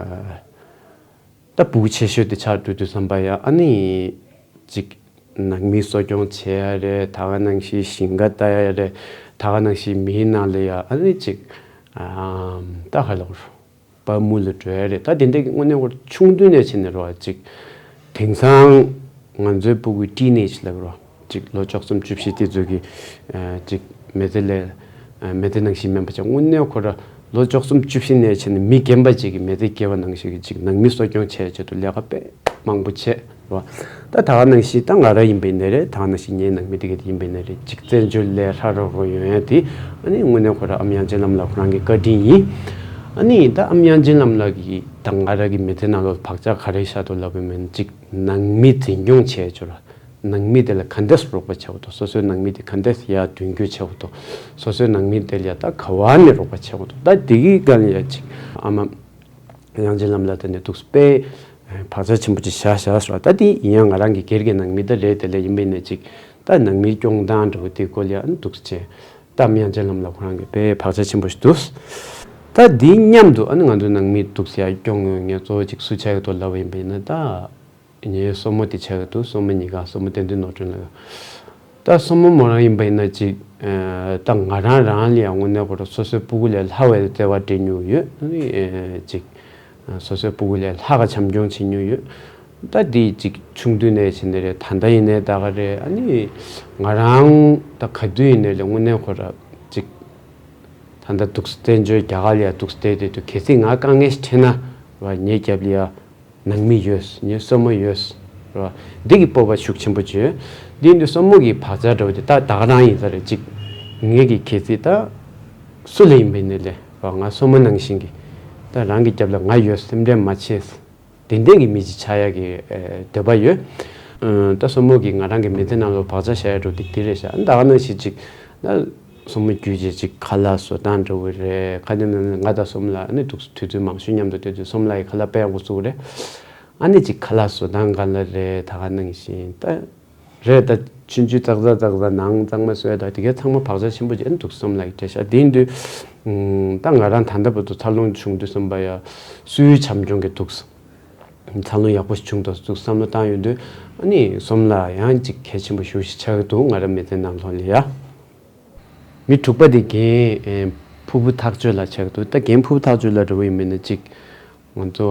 ད་ཕྲུ་གུ་ཆེ་ཤོས་དེ་ཆགས་འགྲོ་དུས་ཙམ་པ་ཡ་ཨ་ནི་ཅིག་ནང་མི་གསོ་སྐྱོང་བྱེད་ཡ་རེད། ད་ག་ནང་བཞིན་ཞིང་ཁ་ལྟ་ཡ་རེད། ད་ག་ནང་བཞིན་མིའི་ནང་ལ་ཡ་ཨ་ནི་ཅིག་ཨ་ད་ག་ལབ་དགོས་རེད། པར་མུ་ལ་འགྲོ་ཡ་རེད། ད་དེ་འདྲ་གི་དངོས་གནས་ཁོ་ཆུང་དུས་ནས་བྱས་ནས་རོ་ཅིག་དེང་སང་ང་ཚོའི་ཕྲུ་གུ་ཊི་ནེཇ་ལབ་རོ། ཅིག་ལོ་བཅུ་གསུམ་བཅུ་བཞི་དེ་ཚོ་གི་ཨ་ཅིག་མི་ཚེ་ལས་ཨ་མི་ཚེ་ནང་བཞིན་མིན་པ་ཅིག་དངོས་གནས་ཁོ་ར་ལོ་བཅུ་གསུམ་བཅུ་བཞི་ནས་བྱས་ནས་མི་རྒན་པ་ཅིག་གི་མི་ཚེ་སྐྱེལ་བ་ནང་བཞིན་གྱི་ཅིག་ནང་མི་གསོ་སྐྱོང་བྱས་ཆེད་དུ་ལས་ཀ་དཔེ་མང་པོ་བྱས་རོ། ད་ད་ག་ནང་བཞིན་ད་ང་རང་ཡིན་པ་ཡིན་ནའི་རེད། ད་ག་ནང་བཞིན་ངའི་ནང་མི་དེ་ག་དེ་ཡིན་པ་ཡིན་ནའི་རེད། ཅིག་བཙན་བྱོལ་ལས་ཧྲ་རོ་རོ་ཡོང་ཡ་དེ་ཨ་ནི་དངོས་གནས་ཁོ་ར་ཨམ་དབྱངས་ཅན་ལམ་ལགས་ཁོ་རང་གི་བཀའ་དྲིན་ཡིན། ཨ་ནི་ད་ཨམ་དབྱངས་ཅན་ལམ་ལགས་ཀྱིས་ད་ང་རང་གི་མི་ཚེ་ནང་ལོགས་བག་ཆགས་ག་རེ་བཞག་འདུག་ལབ་པ་ཡིན་ན་ཅིག་ནང་མི་འཛིན་སྐྱོང་བྱས་ཆོག་ར། ནང་མི་དེ་ལ་ག་འདྲས་རོགས་པ་བྱེད་དགོས་འདུག་སོ་སོའི་ནང་མི་དེ་ག་འདྲས་ཡར་མདུན་སྐྱོད་བྱེད་དགོས་འདུག་སོ་སོའི་ནང་མི་དེ་ལ་ཡ་ད་ག་བ་ནས་རོགས་པ་བྱེད་དགོས་འདུག་ད་དེ་གི་སྒང་ལ་ཡ་ཅིག་ཨ་མ་དབྱངས་ཅན་ལམ་ལགས་དེ་ནས་འདུག་དཔེ་བག་ཆགས་ཆེན་པོ་ཅིག་བཞག་བཞག་སོང་། ད་དེ་ཡིན་ཡང་ང་རང་གི་སྒེར་གྱི་ནང་མི་ད་རེད། དེ་ལས་ཡིན་པ་ཡིན་ན་ཅིག་ད་ནང་མིའི་སྐྱོང་སྟངས་འདྲ་བོ་དེ་སྐོར་ལ་ཡང་འདུག་སེ་བྱས། ད་ཨམ་དབྱངས་ཅན་ལམ་ལགས་ཁོ་རང་གིས་དཔེ་བག་ཆགས་ཆེན་པོ་ཞིག་འདུག་ད་དེའི་མཉམ་དུ་ཨ་ནི་ང་ཚོའི་ནང་མི་འདུག་སེ་ཡར་སྐྱོང་ཡོང་མཁན་གཙོ་བོ་ཅིག་སུ་ཆགས་ཀྱི་འདུག་ལབ་པ་ཡིན་པ་ཡིན་ན། ད་ངའི་སྲུ་མོ་དེ་ཆགས་ཀྱི་འདུག་སྲུ་མོ་གཉིས་ཀ། སྲུ་མོ་བསྟན་འཛིན་ནོར་སྒྲོན་ལགས། ད་སྲུ་མོ་མོ་རང་ཡིན་པ་ཡིན་ན་ཅིག་ཨ་ད་ང་རང་རང་ལ་ཡང་དངོས་གནས་ཁོ་རང་སོ་སོའི་སྤུ་གུ་ལས་ལྷག་པའི་བརྩེ་བ་སྤྲད་མྱོང་ཡོད། ཨ་ནི་ཨ་ཅིག་སོ་སོའི་སྤུ་གུ་ལས་ལྷག་ག་བྱམས་སྐྱོང་བྱེད་མྱོང་ཡོད། ད་འདི་ཅིག་ཆུང་དུས་ནས་བྱས་ནས་རེད། ད་ལྟ་ཡིན་ནའི་ད་ག་རེད། ཨ་ནི་ང་རང་ད་ག་དུས་ཡིན་ནའི་ལས་དངོས་གནས་ཁོ་རང་ཅིག་ད་ལྟ་འདུག་སེ་བཙན་བྱོལ་རྒྱ་གར་ལ་ཡ་འདུག་སེ་བསྡད་བསྡད་དུས་གལ་སྲིད་ང་དཀའ་ངལ་ཞིག་འཕྲད་ན་ར་ངའི་རྒྱབ་ལ་ཡ་ནང་མི་ཡོད། ངའི་སྲུ་མོ་ཡོད་ར། འདི་གི་སྤོབས་པ་ཤུགས་ཆེན་པོ་བྱོས། འདི་ཡིན་དུས་སྲུ་མོ་གི་བག་ཆགས་འདྲ་བོ་དེ་ད་ད་ག་རང་ཡིན་ས་རེད། ཅིག་ངེད་ཀྱི་གལ་སྲིད་ད་སུ་ལ་ཡིན་པ་ཡིན་ནའི་ལས་ར་ང་སྲུ་མོ་ནང་བཞིན་གྱི་ད་རང་གི་རྒྱབ་ལ་ང་ཡོད། སེམས་ཁྲལ་མ་བྱེད། དེ་འདྲས་ཀྱི་མི་ཅིག་ཆགས་ཡག་གི་ཨ་འདོད་པ་ཡོད། ཨ་ད་སྲུ་མོ་གིས་ང་རང་གི་མི་ཚེ་ནང་ལོགས་བག་ཆགས་བཞག་ཡག་འདྲ་བོ་དེ་དེ་རེད་ཤག་ད་ག་ནང་བཞིན་ཅིག་ད་སྲུ་མོ་བརྒྱུད་བྱས་ཅིག་ཁ་ལག་བཟོ་སྟངས་འདྲ་བོ་རེད། ཁ་ཉིན་ནང་ང་དང་སྲུ་མོ་ལགས་ཨ་ནི་འདུག་སེ་དུས་ཚོད་མང་ཤོས་མཉམ་དུ་བསྡད་དུས་སྲུ་མོ་ལགས་ཀྱིས་ཁ་ལག་དཔེ་ཡག་པོ་བཟོ་གི་རེད། ཨ་ནི་ཅིག་ཁ་ལག་བཟོ་སྟངས་སྒང་ལ་རེད། ད་ག་ནང་བཞིན་ད་རེད། ད་ཆུང་ཆུང་ཙག་ཙག་ཙག་ཙག་ནང་གཙང་མ་བཟོ་ཡ་ད་དེ་གའི་ཚང་མ་བག་ཆགས་ཆེན་པོ་ཅིག་ཨ་ནི་འདུག་སེ་སྲུ་མོ་ལགས་ཀྱིས་སྤྲད་ཤག་དེ་ཡིན་དུས་ཨ་ད་ང་རང་ད་ལྟ་བར་དུ་འཚར་ལོངས་བྱུང་དུས་ཙམ་པ་ཡ་སུའི་བྱམས་སྐྱོང་གིས་འདུག་སེ་འཚར་ལོངས་ཡག་པོ་ཞིག་བྱུང་འདུག་ཟེར་བསམ་བློ་བཏང་ཡོང་དུས་ཨ་ནི་སྲུ་མོ་ལགས་ཡང་ཅིག་གལ་ཆེན་པོ་ཞེ་པོ་ཞིག་ཆགས་ཀྱི་འདུག་ང་རང་མི་ཚེ་ནང་ལོགས་ལ་ཡ། མི་དྲུག་པ་དེ་རྒན་ཨེ་ཕུར་བུ་ཐག་ཆོད་ལགས་ཆགས་ཀྱི་འདུག་ད་རྒན་ཕུར་བུ་ཐག་ཆོད་ལགས་འདྲ་བོ་ཡིན་པ་ཡིན་ན་ཅིག་ང་ཚོ་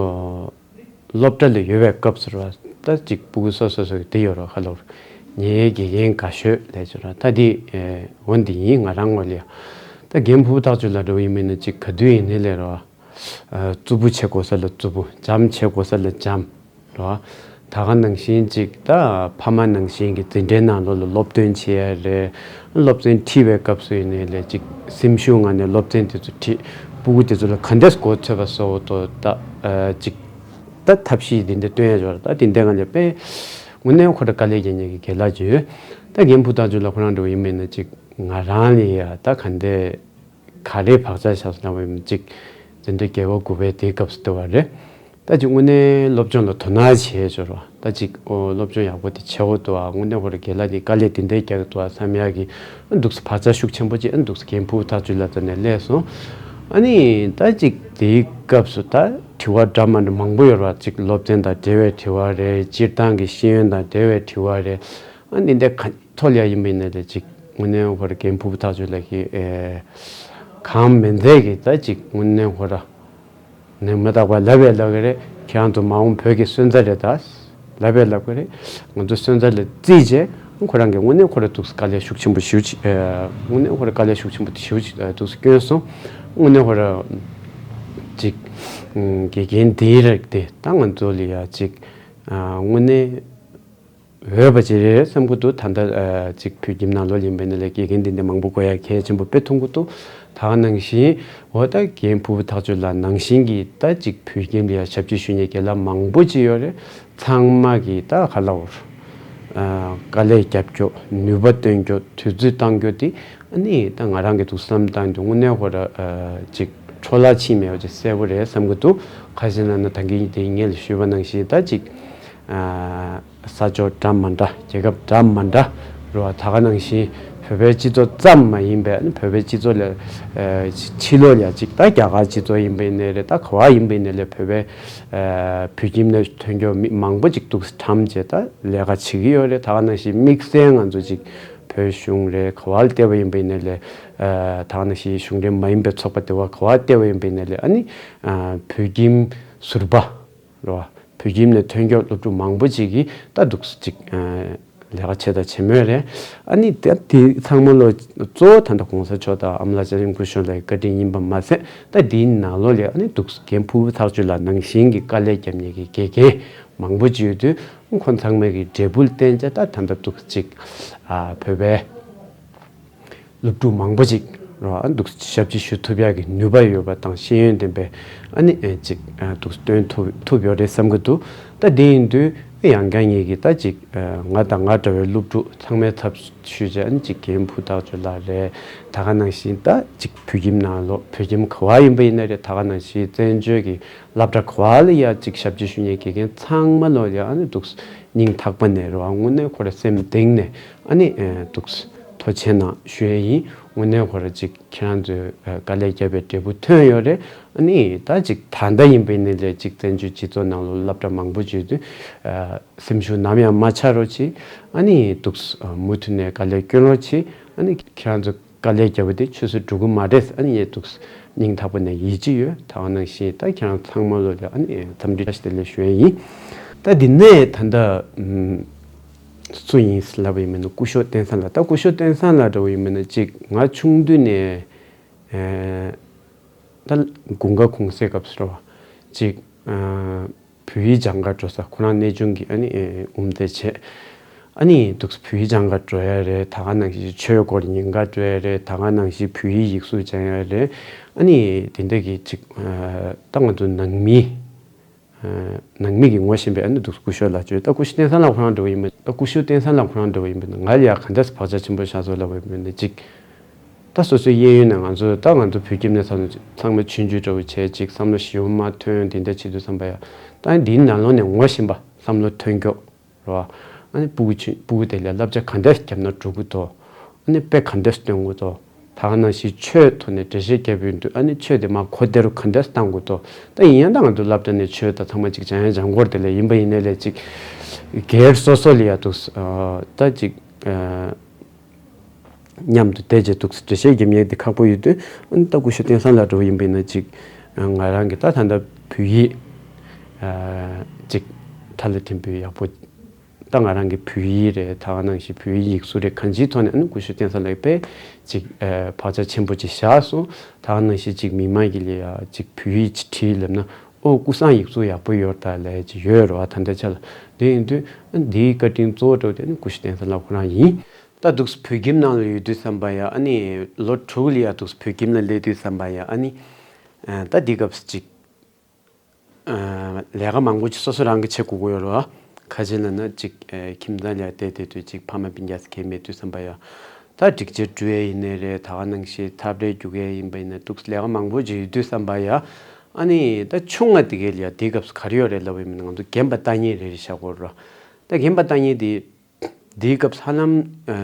སློབ་གྲྭ་ལ་ཡོད་པའི་སྐབས་སུ་ར་ད་ཅིག་ཕྲུ་གུ་སོ་སོ་སོ་གི་དེ་ཡོད་ར། ཁ་ལོར་ངའི་དགེ་རྒན་དགའ་ཤོས་ལབ་ཀྱི་ར། ད་དེ་ཨེ་འོ་འདི་ཡིན་ང་རང་ངོས་ལ་ཡ། ད་རྒན་ཕུར་བུ་ཐག་ཆོད་ལགས་འདྲ་བོ་ཡིན་པ་ཡིན་ན་ཅིག་ག་དུས་ཡིན་ནའི་ལས་ར། ཨ་རྩུབ་པོ་བྱེད་དགོས་ས་ལ་རྩུབ་པོ། འཇམ་བྱེད་དགོས་ས་ལ་འཇམ། རེད་བ། ད་ག་ནང་བཞིན་ཅིག་ད་ཕ་མ་ནང་བཞིན་གྱི་འཛིན་གྲྭའི་ནང་ལོགས་ལ་སློབ་སྟོན་བྱེད་ཡ་རེད། སློབ་ཚན་ཁྲིད་པའི་སྐབས་སུ་ཡིན་ནའི་ལས་ཅིག་སེམས་ཤུགས་ངང་ནས་སློབ་ཚན་དེ་ཚོ་ཁྲིད། ཕྲུ་གུ་དེ་ཚོ་ལ་ག་འདྲས་གོ་ཆོད་པ་བཟོ་འོ་དོ་ད་ཨ་ཅིག་ད་ཐབས་ཤེས་དེ་འདྲ་སྟོན་ཡ་ཡོད་རེད། ད་དེ་འདྲའི་ངང་ནས་དཔེ་དངོས་གནས་ཁོ་རང་དཀའ་ལས་རྒྱག་མཁན་གྱི་རྒན་ལགས་ཅིག་ཡོད། ད་རྒན་ཕུར་བུ་ཐག་ཆོད་ལགས་ཁོ་རང་འདྲ་བོ་ཡིན་པ་ཡིན་ན་ཅིག་ང་རང་ལ་ཡ་ད་ག་འདྲས། ག་རེ་བག་ཆགས་བཞག་སོང་ན་བས་ཅིག་འཛིན་གྲྭ་བརྒྱད་པ་དགུ་པའི་དེའི་སྐབས་སུ་འདྲ་བ་རེད། ད་ཅིག་དངོས་གནས་སློབ་སྦྱོང་ལ་དོ་སྣང་བྱེད་ཆོག་རོགས། ད་ཅིག་ཨོ་སློབ་སྦྱོང་ཡག་པོ་དེ་བྱེད་འོ་འདུག་ཨ། དངོས་གནས་ཁོ་རང་རྒན་ལགས་དེ་དཀའ་ལས་དེ་འདྲའི་རྒྱག་གི་འདུག་ཨ་བསམ་ཡག་གི་འདུག་སེ་བག་ཆགས་ཤུགས་ཆེན་པོ་ཅིག་འདུག་སེ་རྒན་ཕུར་བུ་ཐག་ཆོད་ལགས་ད་ནས་སླེབས་སོང་། ཨ་ནི་ད་ཅིག་དེའི་སྐབས་སུ་ད་དྲི་བ་འདྲ་མ་འདྲ་མང་པོ་ཡོད་རེད་བ། ཅིག་སློབ་ཚན་དང་འབྲེལ་བའི་དྲི་བ་རེད། སྤྱིར་བཏང་གི་ཤེས་ཡོན་དང་འབྲེལ་བའི་དྲི་བ་རེད། ཨ་ནི་འདི་འདྲ་ག་ཐོག་ལ་ཡ་ཡིན་པ་ཡིན་ན་ལས་ཅིག་དངོས་གནས་ཁོ་ར་རྒན་ཕུར་བུ་ཐག་ཆོད་ལགས་ཀྱིས་ཨེ་གང་མིན་ཚད་ཀྱི་ད་ཅིག་དངོས་གནས་ཁོ་ར་ནས་མི་རྟག་པ་ལབ་པས་ལབ་ཀྱི་རེད། ཁྱེད་རང་ཚོ་མ་འོངས་བོད་ཀྱི་སོན་རྩ་རེད་ད་ལབ་པས་ལབ་ཀྱི་རེད། ང་ཚོ་སོན་རྩ་ལ་བརྩིས་བྱས་ ཁོ་རང་གིས་དངོས་གནས་ཁོ་ར་འདུག་སེ་དཀའ་ལས་ཤུགས་ཆེན་པོ་ཞེ་པོ་ཅིག་ཨ། དངོས་གནས་ཁོ་ར་དཀའ་ལས་ཤུགས་ཆེན་པོ་དེ་ཞེ་པོ་ཅིག་ཨ། འདུག་སེ་བསྐྱོན་སོང་། དངོས་གནས་ཁོ་ར་ཅིག་ཨ། དགེ་རྒན་དེའི་རིགས་དེ་ད་ང་ཚོ་ལ་ཡ་ཅིག་ཨ། དངོས་གནས་འོས་པ་ཅིག་རེད་བསམ་གྱི་འདུག་ད་ལྟ་ཨ། ཅིག་བོད་ཁྱིམ་ནང་ལོགས་ཡིན་པ་ཡིན་ན་ལས་དགེ་རྒན་དེ་འདྲ་མང་པོ་དགོས་ཡ་གལ་ཆེན་པོ་དཔེ་མཐོང་གི་འདུག་ད་ག་ནང་བཞིན་འོ་ད་རྒན་ཕུར་བུ་ཐག་ཆོད་ལགས་ནང་བཞིན་གྱི་ད་ཅིག་བོད་ཁྱིམ་ལ་ཡ་ཞབས་ཕྱི་ཞུ་མཁན་རྒན་ལགས་མང་པོ་ཅིག་ཡོད་རེད། ཚང་མ་གིས་ད་ག་ལབ་དགོས་རེད། ཨ། དཀའ་ལས་རྒྱབ་སྐྱོར་ནུས་པ་བཏོན་རྒྱུ་དུས་ཚོད་བཏང་རྒྱུ་དེ་ཨ་ནི་ད་ང་རང་གི་འདུག་བསམ་སྟངས་དེ་དངོས་གནས་ཁོ་ར་ཨ། ཅིག་འཕྲོ་བརླག་ཕྱིན་མེད་པ་ཅིག་གསལ་པོ་རེད་བསམ་གྱི་འདུག་ཁ་ཤས་ན་ན་ད་གིན་དེ་ངས་ཞུས་པ་ནང་བཞིན་ད་ཅིག་ཨ། ས་ཕྱོགས་འདྲ་མི་འདྲ་རྒྱལ་ཁབ་འདྲ་མི་འདྲ་རུ་བ་ད་ག་ནང་བཞིན་བོད་པའི་སྤྱི་ཚོགས་ཙམ་མ་ཡིན་པའི་ཨ་ནི་བོད་པའི་སྤྱི་ཚོགས་ལ་ཨ། ཕྱི་ལོགས་ལ་ཅིག་ད་རྒྱ་གར་སྤྱི་ཚོགས་ཡིན་པ་ཡིན་ནའི་རེད། ད་ག་བ་ཡིན་པ་ཡིན་ནའི་ལས་བོད་པའི་ཨ། བོད་ཁྱིམ་ནས་ཐོན་སྐྱོད་མི་མང་པོ་ཅིག་འདུག་སེ་བཀྲམ་བྱས་ད་ལས་ཀ་བྱེད་ཀྱི་ཡོད་རེད། ད་ག་ནང་བཞིན་དམིགས་བསལ་ང་ཚོ་ཅིག་བོད་གཞུང་རེད། ག་བ་ལ་བལྟས་པ་ཡིན་པ་ཡིན་ནའི་ལས་ཨ། ད་ག་ནང་བཞིན་གཞུང་འབྲེལ་མ་ཡིན་པའི་ཚོགས་པ་དེ་བ་ག་བ་ལ་བལྟས་པ་ཡིན་པ་ཡིན་ནའི་ལས་ཨ་ནི་ཨ། བོད་ཁྱིམ་ཟུར་པ་རེད་བ། བོད་ཁྱིམ་ནས་ཐོན་སྐྱོད་སློབ་ཕྲུག་མང་པོ་ཅིག་གིས་ད་འདུག་སེ་ཅིག་ཨ། ལས་ཀ་བྱས་དང་བྱེད་མུས་རེད། ཨ་ནི་ད་དེ་ཚང་མ་ལོ་གཙོ་བོ་ད་ལྟ་གོང་ས་མཆོག་དང་ཨ་མ་ལགས་སྐྱབས་མགོན་ཆེན་སྐུ་ཞབས་ལགས་ཀྱི་བཀའ་དྲིན་ཡིན་པ་མ་ཟད། ད་དེའི་ནང་ལོགས་ལ་ཨ་ནི་འདུག་སེ་རྒན་ཕུར་བུ་ཐག་ཆོད་ལགས་ནང་བཞིན་གྱི་དཀའ་ལས་རྒྱབ་མཁན་གྱི་དགེ་རྒན་མང་པོ་ཅིག་ཡོད་དུས་ཁོང་ཚང་མས་ཀྱི་འབྲས་བུ་ལ་བརྟེན་བྱས་ད་ད་ལྟ་འདུག་སེ་ཅིག་ཨ། བོད་པའི་སློབ་ཕྲུག་མང་པོ་ཅིག་རོ། ཨ། འདུག་ཞབས་ཕྱི་ཞུ་ཐུབ་ཡག་གི་ནུས་པ་ཡོད་པ་དང་ཤེས་ཡོན་ལྡན་པའི་ཨ་ནི་ཨེ་ཅིག་ཨ། འདུག་སྟོན་ཐུབ་ཐུབ་ཡོད་རེད་བསམ་གྱི་འདུག་ད་དེ་ཡིན་དུས་ཡང་བསྐྱར་ངེད་ཀྱིས་ད་ཅིག་ཨ། ང་དང་ང་འདྲ་བའི་སློབ་ཕྲུག་ཚང་མའི་ཚབ་ཞུས་བྱས་ཨ་ནི་ཅིག་རྒན་ཕུར་བུ་ཐག་ཆོད་ལགས་རེད། ད་ག་ནང་བཞིན་ད་ཅིག་བོད་ཁྱིམ་ནང་ལོགས་བོད་ཁྱིམ་ག་བ་ཡིན་པ་ཡིན་ན་རེད། ད་ག་ནང་བཞིན་བཙན་བྱོལ་གྱི་སློབ་གྲྭ་ག་བ་ལ་ཡ་ཅིག་ཞབས་ཕྱི་ཞུ་མཁན་དགེ་རྒན་ཚང་མ་ལོ་ཡ་ཨ་ནི་འདུག་སྙིང་ཐག་པ་ནས་རོ། ཨ། དངོས་གནས་ཁོ་ར་སེམས་གཏིང་ནས་ཨ་ནི་ཨེ་འདུག་ཐུགས་རྗེ་ཆེ་གནང་ཞུ་ཡས་ཡིན། དངོས་གནས་ཁོ་ར་ཅིག་ཁྱེད་རང་ཚོས་ཨེ་དཀའ་ལས་བརྒྱབ་པའི་འབྲས་བུ་ཐོན་ཡོད་རེད། ཨ་ནི་ད་ཅིག་ད་ལྟ་ཡིན་པ་ཡིན་ནའི་ལས་ཅིག་བཙན་བྱོལ་སྤྱི་ཚོགས་ནང་ལོ་སློབ་གྲྭ་མང་པོ་བརྒྱུད་དུས་ཨ་སེམས་ཤུགས་ནམ་ཡང་མ་ཆག་རོགས་གྱིས། ཨ་ནི་འདུག་མུ་མཐུད་ནས་དཀའ་ལས་སྐྱོན་རོགས་གྱིས། ཨ་ནི་ཁྱེད་རང་ཚོ་དཀའ་ལས་བརྒྱབ་པ་དེ་ཆུད་ཟོས་འགྲོ་གི་མ་རེད། ཨ་ནི་ངས་འདུག་སྙིང་ཐག་པ་ནས་ཡིད་ཆེས་ཡོད། ད་ག་ནང་བཞིན་ད་ཁྱེད་རང་ཚང་མ་ལོ་ལ་ཨ་ནི་འཚམས་འདྲི་བཀྲ་ཤིས་བདེ་ལེགས་ཞུ་ཡས་ཡིན། ད་འདི་ནས་ད་ལྟ་ཨམ་སུ་ཡིན་ལབ་པ་ཡིན་མིན་ན་སྐུ་ཞབས་བསྟན་འཛིན་ལགས། ད་སྐུ་ཞབས་བསྟན་འཛིན་ལགས་འདྲ་བོ་ཡིན་མིན་ན་ཅིག་ང་ཆུང་དུས་ནས་ཨེ་ད་དགུན་ཁ་གུང་སེང་སྐབས་སུ་རེད་བ། ཅིག་ཨ་བོད་ཡིག་སྦྱང་ག་འགྲོ་ས། ཁོ་རང་གནས་ཆུང་གི་ཨ་ནི་ཨེ་དབུ་མཛད་བྱས། ཨ་ནི་འདུག་སེ་བོད་ཡིག་སྦྱང་ག་འགྲོ་ཡ་རེད། ད་ག་ནང་བཞིན་ཆོས་སྐོར་ཉན་ག་འགྲོ་ཡ་རེད། ད་ག་ནང་བཞིན་བོད་ཡིག་ཡིག་གཟུགས་སྦྱང་ཡ་རེད། ཨ་ནི་དེ་འདྲ་གི་ཅིག་ཨ་ད་ང་ཚོ་ནང་མི་ཨ་ནང་མི་གི་ངོ་ཤེས་པའི་ཨ་ནི་འདུག་སེ་སྐུ་ཞབས་ལགས་བྱོས། ད་སྐུ་ཞབས་བསྟན་འཛིན་ལགས་ཁོ་རང་འདྲ་བོ་ཡིན་པ། ད་སྐུ་ཞབས་བསྟན་འཛིན་ལགས་ཁོ་རང་འདྲ་བོ་ཡིན་པ་ན་ང་ལ་ཡ་ག་འདྲ་སེ་བག་ཆགས་ཆེན་པོ་བཞག་སོང་ལབ་པ་ཡིན་པ་ན་ཅིག་ད་སོ་སོའི་གཡས་གཡོན་ནས་ང་ཚོ་ད་ང་ཚོ་བོད་ཁྱིམ་ནས་ཚང་ཚང་མ་ཆུང་ཆུང་འདྲ་བོ་བྱས་ཅིག་བསམ་བློ་ཞིབ་མོ་མ་ཐོན་དེ་འདྲ་བྱེད་དུས་ཙམ་པ་ཡ། ད་འདིའི་ནང་ལོགས་ནས་ངོ་ཤེས་པ་བསམ་བློ་ཐོན་མགྱོགས་རེད་བ། ཨ་ནི་སྤུ་གུ་ཆུང་སྤུ་གུ་དེ་ལ་བསླབ་བྱ་ག་འདྲ་བརྒྱབ་ན་འགྲོ་གི་འདུག་ཨ་ནི་དཔེ་ག་འདྲ་སྟོན་གི་འདུག་ད་ག་ནང་བཞིན་ཆོས་ཐོག་ནས་འགྲེལ་བཤད་བརྒྱབ་ཡོང་དུས་ཨ་ནི་ཆོས་དེ་མར་གོ་བདེ་རུ་ག་འདྲ་བཏང་དགོས་འདུག་ད་ཡིན་ཡང་ད་ང་ཚོ་སློབ་གྲྭ་ནས་ཆོས་ད་ཚང་མ་ཅིག་སྦྱང་ཡ་སྦྱང་གི་ཡོད་རེད་དེ་ལས་ཡིན་པ་ཡིན་ནའི་ལས་ཅིག་སྒེར་སོ་སོ་ལ་ཡ་འདུག་ད་ཅིག་མཉམ་དུ་བསྡད་བྱས་འདུག་སེ་འགྲེལ་བཤད་རྒྱབ་མཁན་དེ་ཁག་པོ་ཡོད་དུས། ཨ་ནི་ད་སྐུ་ཞབས་བསྟན་འཛིན་ལགས་འདྲ་བོ་ཡིན་པ་ཡིན་ན་ཅིག་ང་རང་གི་ད་ད་ལྟ་བོད་ཡིག་ཅིག་ཐ་ལ་འཕྲིན་བུ་ཡག་པོ། ད་ང་རང་གི་བོད་ཡིག་རེད། ད་ག་ནང་བཞིན་བོད་ཡིག་ཡིག་གཟུགས་རེད། གང་ཅིའི་ཐོག་ནས་ཨ་ནི་སྐུ་ཞབས་བསྟན་འཛིན་ལགས་དཔེ་ཅིག་བག་ཆགས་ཆེན་པོ་ཅིག་བཞག་སོང་། ད་ག་ནང་བཞིན་ཅིག་མི་མང་གི་ལ་ཡ་ཅིག་བོད་ཡིག་ཅིག་བྲིས་ལབ་ན། ཨོ་ཀུན་བཟང་ཡིག་གཟུགས་ཡག་པོ་ཡོད་ད་ལབ་ཅིག་ཡོད་རེད་བ། ད་ལྟའི་ཆ་ལ། དེ་ཡིན་དུས་ཨ་འདིའི་བཀའ་དྲིན་གཙོ་བོ་འདྲ་བོ་དེ་ནི་སྐུ་ཞབས་བསྟན་འཛིན་ལགས་ཁོ་རང་ཡིན། ད་འདུག་སེ་བོད་ཁྱིམ་ནང་ལ་ཡོད་དུས་ཙམ་པ་ཡ་ཨ་ནི་ལོ་དྲུག་ལ་ཡ་འདུག་སེ་བོད་ཁྱིམ་ལ་སླེབས་དུས་ཙམ་པ་ཡ་ཨ་ནི་ཨ་ད་འདི་སྐབས་སུ་ཅིག་ཨ་ལས་ཀ་མང་པོ་ཅིག་སོ་སོ་རང་གིས་བྱེད་དགོས་ཀྱི་ཡོད་རེད་བ། ག་རེ་ལབ་ན་ཅིག་ཨ་ཁྱིམ་ཚང་ལ་བསྡད་བསྡད་དུས་ཅིག་ཕ་མ་སྤུན་ཀྱག་ཟེར་མཁན་མེད་དུས་ཙམ་པ་ཡ། ད་སྒྲིག་ཆས་བསྒྲུག་ཡས་ཡིན་ནའི་རེད། ད་ག་ནང་བཞིན་འཐབ་རེས་རྒྱུག་ཡས་ཡིན་པ་ཡིན་ན་འདུག་སེ་ལས་ཀ་མང་པོ་ཅིག་ཡོད་དུས་ཙམ་པ་ཡ། ཨ་ནི་ད་ཆུང་ང་དེ་གའི་ལ་ཡ་དེའི་སྐབས་སུ་ག་རེ་ཡོད་རེད་ལབ་པ་ཡིན་ན་ང་ཚོ་རྒན་པ་ལྟ་མཁན་རེ་རེ་བཞག་དགོས་རེད་བ། ད་རྒན་པ་ལྟ་མཁན་དེ། དེའི་སྐབས་ཧ་ལམ་ཨ་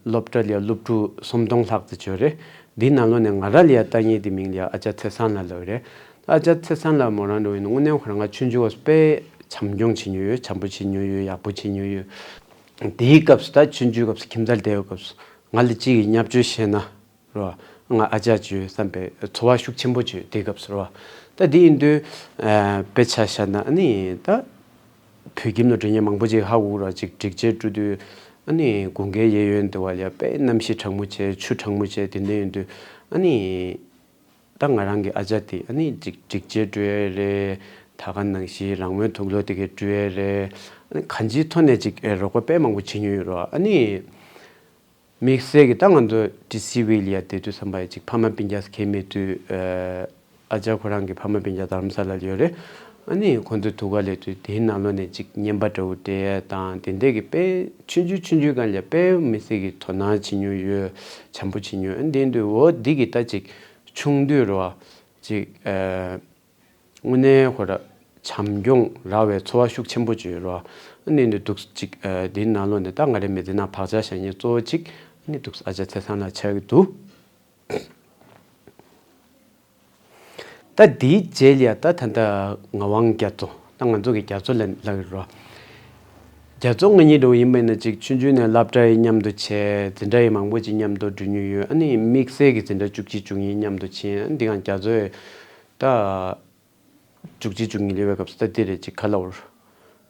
སློབ་གྲྭ་ལ་ཡ་སློབ་ཕྲུག་སུམ་སྟོང་ལྷག་ཙམ་ཅིག་ཡོད་རེད། འདིའི་ནང་ལོགས་ནས་ང་རང་ལ་ཡ་ལྟ་མཁན་དེ་མིང་ལ་ཡ་ཨ་ཅག་ཚེ་བཟང་ལགས་ལབ་ཀྱི་རེད། ཨ་ཅག་ཚེ་བཟང་ལགས་མོ་རང་འདྲ་བོ་ཡིན་ན་དངོས་གནས་ཁོ་རང་ང་ཆུང་ཆུང་སྐབས་སུ་དཔེ་བྱམས་སྐྱོང་བྱེད་མྱོང་ཡོད། བྱམས་པོ་བྱེད་མྱོང་ཡོད། ཡག་པོ་བྱེད་མྱོང་ཡོད། དེའི་སྐབས་སུ་ད་ཆུང་ཆུང་སྐབས་སུ་ཁྱིམ་ཚང་ལ་བསྡད་ཡོད་སྐབས་སུ་ང་ལ་གཅིག་གིས་བརྙས་བཅོས་བྱས་ན། རོ། ང་ཨ་ཅག་ཅིག་ཡོད་བསམ་པའི་ཚོར་བ་ཤུགས་ཆེན་པོ་ཅིག་ཡོད་དེ་སྐབས་སུ་རོ། ད་དེ་ཡིན་དུས་ཨ་དཔེ་ཆ་བཞག་ན་ཨ་ནི་ད་བོད་ཁྱིམ་ལ་འགྲོ་མཁན་མང་པོ་ཅིག་ཧ་གོ་གི་རོ། ཅིག་སྒྲིག་ཆས་བསྒྲུགས་དུས་ ཨ་ནི་དགུན་ཁའི་གཡས་གཡོན་དེ་བ་ལ་ཡ་དཔེ་གནམ་གཤིས་གྲང་མོ་བྱས། ཆུ་གྲང་མོ་བྱས། དེ་འདྲ་ཡིན་དུས་ཨ་ནི་ད་ང་རང་གི་ཨ་ཅག་དེ་ཨ་ནི་ཅིག་སྒྲིག་ཆས་བཀྲུ་ཡས་རེད། ད་ག་ནང་བཞིན་རང་མོས་དུག་ལོག་དེ་གས་བཀྲུ་ཡས་རེད། ཨ་ནི་གང་ཅིའི་ཐོག་ནས་ཅིག་ཨེ་རོགས་པ་དཔེ་མང་པོ་བྱེད་མྱོང་ཡོད་རེད། ཨ་ནི་དམིགས་བསལ་གྱི་ད་ང་ཚོ་ཌི་སི་ཝི་ལ་ཡ་བསྡད་དུས་ཙམ་པ་ཡ་ཅིག་ཕ་མ་སྤུན་ཀྱག་གང་ཡང་མེད་དུས། ཨ་ཅག་ཁོ་རང་གི་ཕ་མ་སྤུན་ཀྱག་རྡ་རམ་ས་ལ་ལ་ཡོད་རེད། ཨ་ནི་ཁོང་ཚོའི་དུག་ཁ་ལས་དུས་དེའི་ནང་ལོགས་ནས་ཅིག་རྔན་པ་འདྲ་བོ་སྤྲད་ཡས་དང་དེ་འདྲས་ཀྱི་དཔེ་ཆུང་ཆུང་ཆུང་ཆུང་སྒང་ལ་དཔེ་མི་སྲིད་ཀྱི་དོ་སྣང་བྱེད་མྱོང་ཡོད། བྱམས་པོ་བྱེད་མྱོང་ཡོད། ཨ་ནི་དེ་ཡིན་དུས་འོ་འདི་གི་ད་ཅིག་ཆུང་དུས་རེད་བ། ཅིག་ཨ། དངོས་གནས་ཁོ་ར་བྱམས་སྐྱོང་རག་པའི་ཚོར་བ་ཤུགས་ཆེན་པོ་ཅིག་ཡོད་རེད་བ། ཨ་ནི་འདི་འདུག་ཅིག་ཨ། འདིའི་ནང་ལོགས་ནས་ད་ང་རའི་མི་ཚེ་ནང་བག་ཆགས་བཞག་མཁན་གཙོ་བོ་ཅིག་ཨ་ནི་འདུག་ཨ་ཅག་ཚེ་བཟང་ལགས་ཆགས་ཀྱི་འདུག་ད་འདིའི་རྗེས་ལ་ཡ་ད་ད་ལྟ་ངག་དབང་རྒྱ་མཚོ། ད་ང་ཚོ་གི་རྒྱ་མཚོ་ལབ་ལབ་ཀྱི་རེད་བ། རྒྱ་མཚོ་ང་གཉིས་འདྲ་བོ་ཡིན་པ་ཡིན་ན་ཅིག་ཆུང་ཆུང་ནས་སློབ་གྲྭ་ཡི་མཉམ་དུ་བྱས། འཛིན་གྲྭ་ཡི་མང་པོ་ཅིག་མཉམ་དུ་འགྲོ་མྱོང་ཡོད། ཨ་ནི་དམིགས་བསལ་གྱི་འཛིན་གྲྭ་བཅུ་གཅིག་བཅུ་གཉིས་མཉམ་དུ་ཕྱིན། ཨ་ནི་འདི་གང་རྒྱ་མཚོས་ད་བཅུ་གཅིག་བཅུ་གཉིས་ལ་ཡོད་པའི་སྐབས་སུ་ད་འདི་རེད། ཅིག་ག་ལབ་དགོས་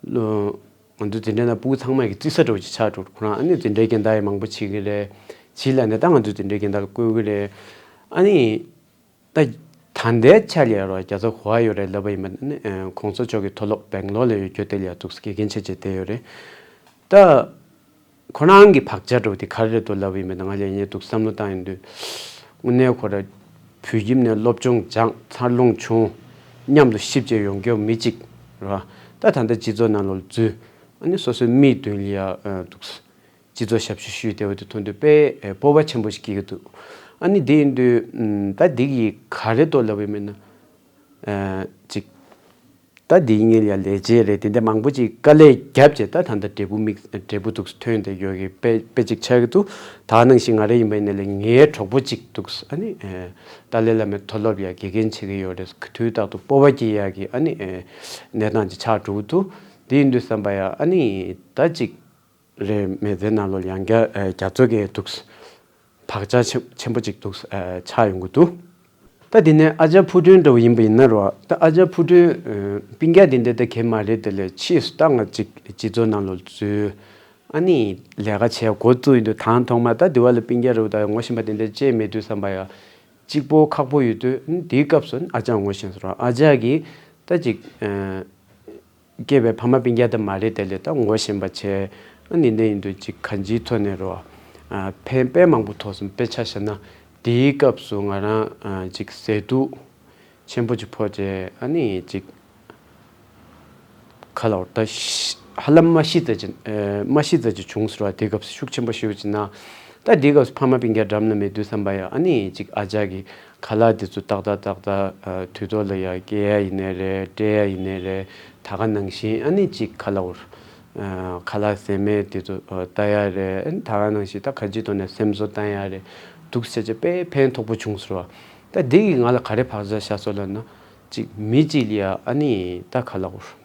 རེད། ང་ཚོའི་འཛིན་གྲྭའི་ནང་སྤུ་གུ་ཚང་མ་གི་རྩི་ས་འདྲ་བོ་ཅིག་ཆགས་འགྲོ། ཁོ་རང་ཨ་ནི་འཛིན་གྲྭའི་རྒན་བདག་ཡང་མང་པོ་བྱེད་ཀྱི་རེད། བྱིས་ལ་ནས་ད་ང་ཚོའི་འཛིན་གྲྭའི་རྒན་བདག་ལ་བསྐོས་ཀྱི་རེད། ཨ་ནི་ད་ད་ལྟའི་ཆ་ལ་ཡ་རོ་རྒྱ་མཚོ་ག་པར་ཡོད་རེད་ལབ་པ་ཡིན་པ་ནི་ཨ་ནི་གོང་ས་མཆོག་གི་མཐོ་སློབ་སྦེང་ལོར་ལ་ཡོད་རྒྱུ་དེ་ལ་ཡ་འདུག་དགེ་རྒན་བྱས་བྱས་བསྡད་ཡོད་རེད། ད། ཁོ་རང་གི་བག་ཆགས་འདྲ་བོ་དེ་ག་རེ་རེད་འདུག་ལབ་པ་ཡིན་པ་ན། ང་ལ་ཡིན་འདུག་བསམ་བློ་བཏང་ཡོང་དུས། དངོས་གནས་ཁོ་ར་བོད་ཁྱིམ་ནས་སློབ་སྦྱོང་སྦྱངས། འཚར་ལོངས་བྱུང་། མཉམ་དུ་གཤིབ་བྱས་ཡོང་རྒྱུ་མི་གཅིག་རེད་བ། ད་ད་ལྟ་སྤྱི་ཚོགས་ནང་ལོགས་ལ་འཛུལ། ཨ་ནི་སོ་སོའི་མིག་མདུན་ལ་ཡ་ཨ་འདུག་སྤྱི་ཚོགས་ཞབས་ཞུ་ཞུས་བསྡད་པ་དེ་མཐོང་དུས་དཔེ་ཨ་སྤོབས་པ་ཆེན་པོ་ཞིག་སྐྱེ་གི་འདུག་ཨ་ནི་དེ་ཡིན་དུས་ཨ་ད་འདི་གི་ག་རེ་རེད་འདུག་ལབ་པ་ཡིན་པ་ན། ཨ་ཅིག་ད་འདིའི་སྔོན་ལ་ཡ་ལས་བྱེད་རེད། དེ་འདྲ་མང་པོ་ཅིག་དཀའ་ལས་བརྒྱབ་བྱས་ད་ད་ལྟ་འབྲས་བུ་མིག་འབྲས་བུ་འདུག་ཐོན་བསྡད་ཡོད་ཀྱི་དཔེ་དཔེ་ཅིག་ཆགས་ཀྱི་འདུག་ད་ག་ནང་བཞིན་ང་རང་ཡིན་པ་ཡིན་ན་ལས་ངའི་གྲོགས་པོ་ཅིག་འདུག་ཨ་ནི་ཨེ་ཏཱ་ལའི་བླ་མའི་མཐོ་སློབ་ཡ་དགེ་རྒན་བྱེད་ཀྱི་ཡོད་རེད། དུས་རྟག་ཏུ་སྤོབས་པ་སྐྱེ་ཡག་གི་ཨ་ནི་ཨེ་གནས་སྟངས་ཅིག་ཆགས་འགྲོ་གི་འདུག་དེ་ཡིན་དུས་ཙམ་པ་ཡ་ཨ་ནི་ད་ཅིག་རེད། མི་ཚེ་ནང་ལོགས་ཡང་བསྐྱར་ཨ་རྒྱ་མཚོ་གི་འདུག་བག་ཆགས་ཆེ་ཆེན་པོ་ཅིག་འདུག་ཨ་ཆགས་ཡོང་གི་འདུག་ད་དེ་ནས་ཨ་ཅག་ཕུར་སྒྲོན་འདྲ་བོ་ཡིན་པ་ཡིན་ན་རོ། ད་ཨ་ཅག་ཕུར་སྒྲོན་ཨ་སྤུན་ཀྱག་དེ་འདྲ་ད་གས་མ་རེད། དེ་ལས་ཕྱིས་སུ་ད་ང་ཅིག་སྤྱི་ཚོགས་ནང་ལོགས་འཛུལ། ཨ་ནི་ལས་ཀ་བྱས་འགོ་བཙུགས་ཡོང་དུས་དང་ཐོག་མ་ད་དེ་བ་ལ་སྤུན་ཀྱག་རེད་བ། ད་ངོ་ཤེས་པ་དེ་འདྲ་ཅིག་མེད་དུས་ཙམ་པ་ཡ་གཅིག་པོ་ཁག་པོ་ཡོད་དུས། ཨ་ནི་དེའི་སྐབས་སུ་ཨ་ཅག་ངོ་ཤེས་སོང་རོ། ཨ་ཅག་གིས་ད་ཅིག་ཨ། སྐྱེས་པའི་ཕ་མ་སྤུན་ཀྱག་དེ་མ་རེད། དེ་ལས་ད་ངོ་ཤེས་པ་བྱས། ཨ་ནི་འདི་ཡིན་དུས་ཅིག་གང་ཅིའི་ཐོག་ནས་རོ། ཨ་ཕན་དཔེ་མང་པོ་ཐོགས་སོང་། དཔེ་ཆ་བཞག་ན་དེའི་སྐབས་སུ་ང་རང་ཨ་ཅིག་ཟས་དུག་ཆེན་པོ་ཅིག་ཕོག་བྱས། ཨ་ནི་ཅིག་ག་ལབ་དགོས་རེད། ད་ཤི་ཧ་ལམ་མ་ཤི་ཙམ་ཅིག་ཨ་མ་ཤི་ཙམ་ཅིག་བྱུང་ཟེར་བ། དེའི་སྐབས་སུ་ཤུགས་ཆེན་པོ་ཞེ་པོ་ཅིག་ན། ད་དེའི་སྐབས་སུ་ཕ་མ་སྤུན་ཀྱག་འགྲམ་ལ་མེད་དུས་ཙམ་པ་ཡ་ཨ་ནི་ཅིག་ཨ་ཅག་གིས་ཁ་ལག་དེ་ཚོ་ཏག་ཏག་ཏག་ཏག་ཨ་དུས་ཐོག་ལ་ཡ་སྐྱེལ་ཡ་ཡིན་ནའི་རེད། སྤྲད་ཡ་ཡིན་ནའི་རེད། ད་ག་ནང་བཞིན་ཨ་ནི་ཅིག་ག་ལབ་དགོས་རེད། ཨ་ཁ་ལག་ཟས་མེད་དེ་ཚོ་ཨ་ལྟ་ཡ་རེད། ཨ་ནི་ད་ག་ནང་བཞིན་ད་ག་ཅིའི་ཐོག་ནས་སེམས་གསོ་བཏང་ཡ་རེད། འདུག་སེ་བྱས་དཔེ་ཕན་ཐོགས་པོ་བྱུང་ཟེར་བ། ད་འདི་གིས་ང་ལ་ག་རེ་བག་ཆགས་བཞག་སོང་ལབ་ན། ཅིག་མི་གཅིག་ལ་ཡ་ཨ་ནི་ད་ག་ལབ་དགོས་རེད།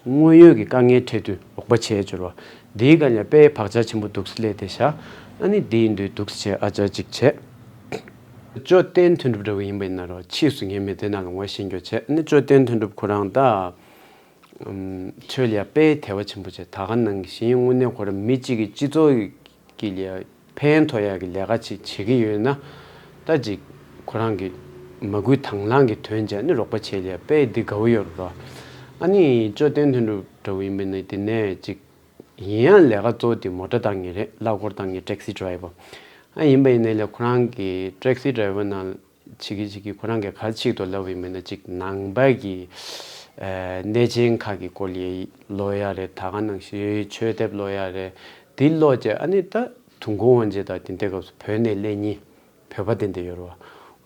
དངོས་ཡོད་ཀྱི་དཀའ་ངལ་འཕྲད་དུས་རོགས་པ་བྱེད་འབྱོར་བ། འདིའི་སྒང་ལ་དཔེ་བག་ཆགས་ཆེན་པོ་འདུག་སེ་སླེབས་བསྡད་ཤག་ཨ་ནི་འདི་ཡིན་དུས་འདུག་སེ་བྱས་ཨ་ཅག་ཅིག་བྱས། ཅོ་ཏན་དོན་གྲུབ་འདྲ་བོ་ཡིན་པ་ཡིན་ན་རོ། ཕྱིས་སུ་ངའི་མི་ཚེ་ནང་ལ་ངོ་ཤེས་རྒྱུ་བྱས། ཨ་ནི་ཅོ་ཏན་དོན་གྲུབ་ཁོ་རང་ད་ཨམ་ཆོས་ལ་ཡ་དཔེ་དད་པ་ཆེན་པོ་བྱས། ད་ག་ནང་བཞིན་དངོས་གནས་ཁོ་རང་མི་གཅིག་གི་སྤྱི་ཚོགས་ཀྱི་ལ་ཡ་ཕན་ཐོགས་ཡག་གི་ལས་ཀ་ཅིག་བྱེད་ཀྱི་ཡོད་ན། ད་ཅིག་ཁོ་རང་གི་མ་སྐུལ་དང་བླངས་ཀྱི་དོན་བྱས་ནས་རོགས་པ་བྱེད་ལ་དཔེ་འདི་དགའ་བོ་ཡོད་རེད། ཨ་ནི་ཅོ་ཏན་དོན་གྲུབ་འདྲ་བོ་ཡིན་པ་ན་དེ་ནས་ཅིག་ཡིན་ཡང་ལས་ཀ་གཙོ་བོ་དེ་མོ་ཊ་བཏང་མཁན་རེད། གླ་འཁོར་བཏང་མཁན་ཊེག་སི་ཌ་རའི་ཝར། ཨ་ཡིན་པ་ཡིན་ནའི་ལས་ཁོ་རང་གི་ཊེག་སི་ཌ་རའི་ཝར་ནང་བྱེད་ཀྱི་བྱེད་ཀྱི་ཁོ་རང་གིས་ག་རེ་བྱེད་ཀྱི་འདུག་ལབ་པ་ཡིན་པ་ན། ཅིག་ནང་པ་གི་ཨ་གནས་ཆེན་ཁག་གི་སྐོར་ལ་ཀློག་ཡ་རེད། ད་ག་ནང་བཞིན་ཆོས་དེབ་ཀློག་ཡ་རེད། དེ་ཀློག་བྱས་ཨ་ནི་ད་དུས་འཁོར་དབང་ཆེན་དང་དེ་འདྲའི་སྐབས་སུ་བོད་ནས་སླེབས་མཁན་བོད་པ་དེ་འདྲ་ཡོད་རེད་བ།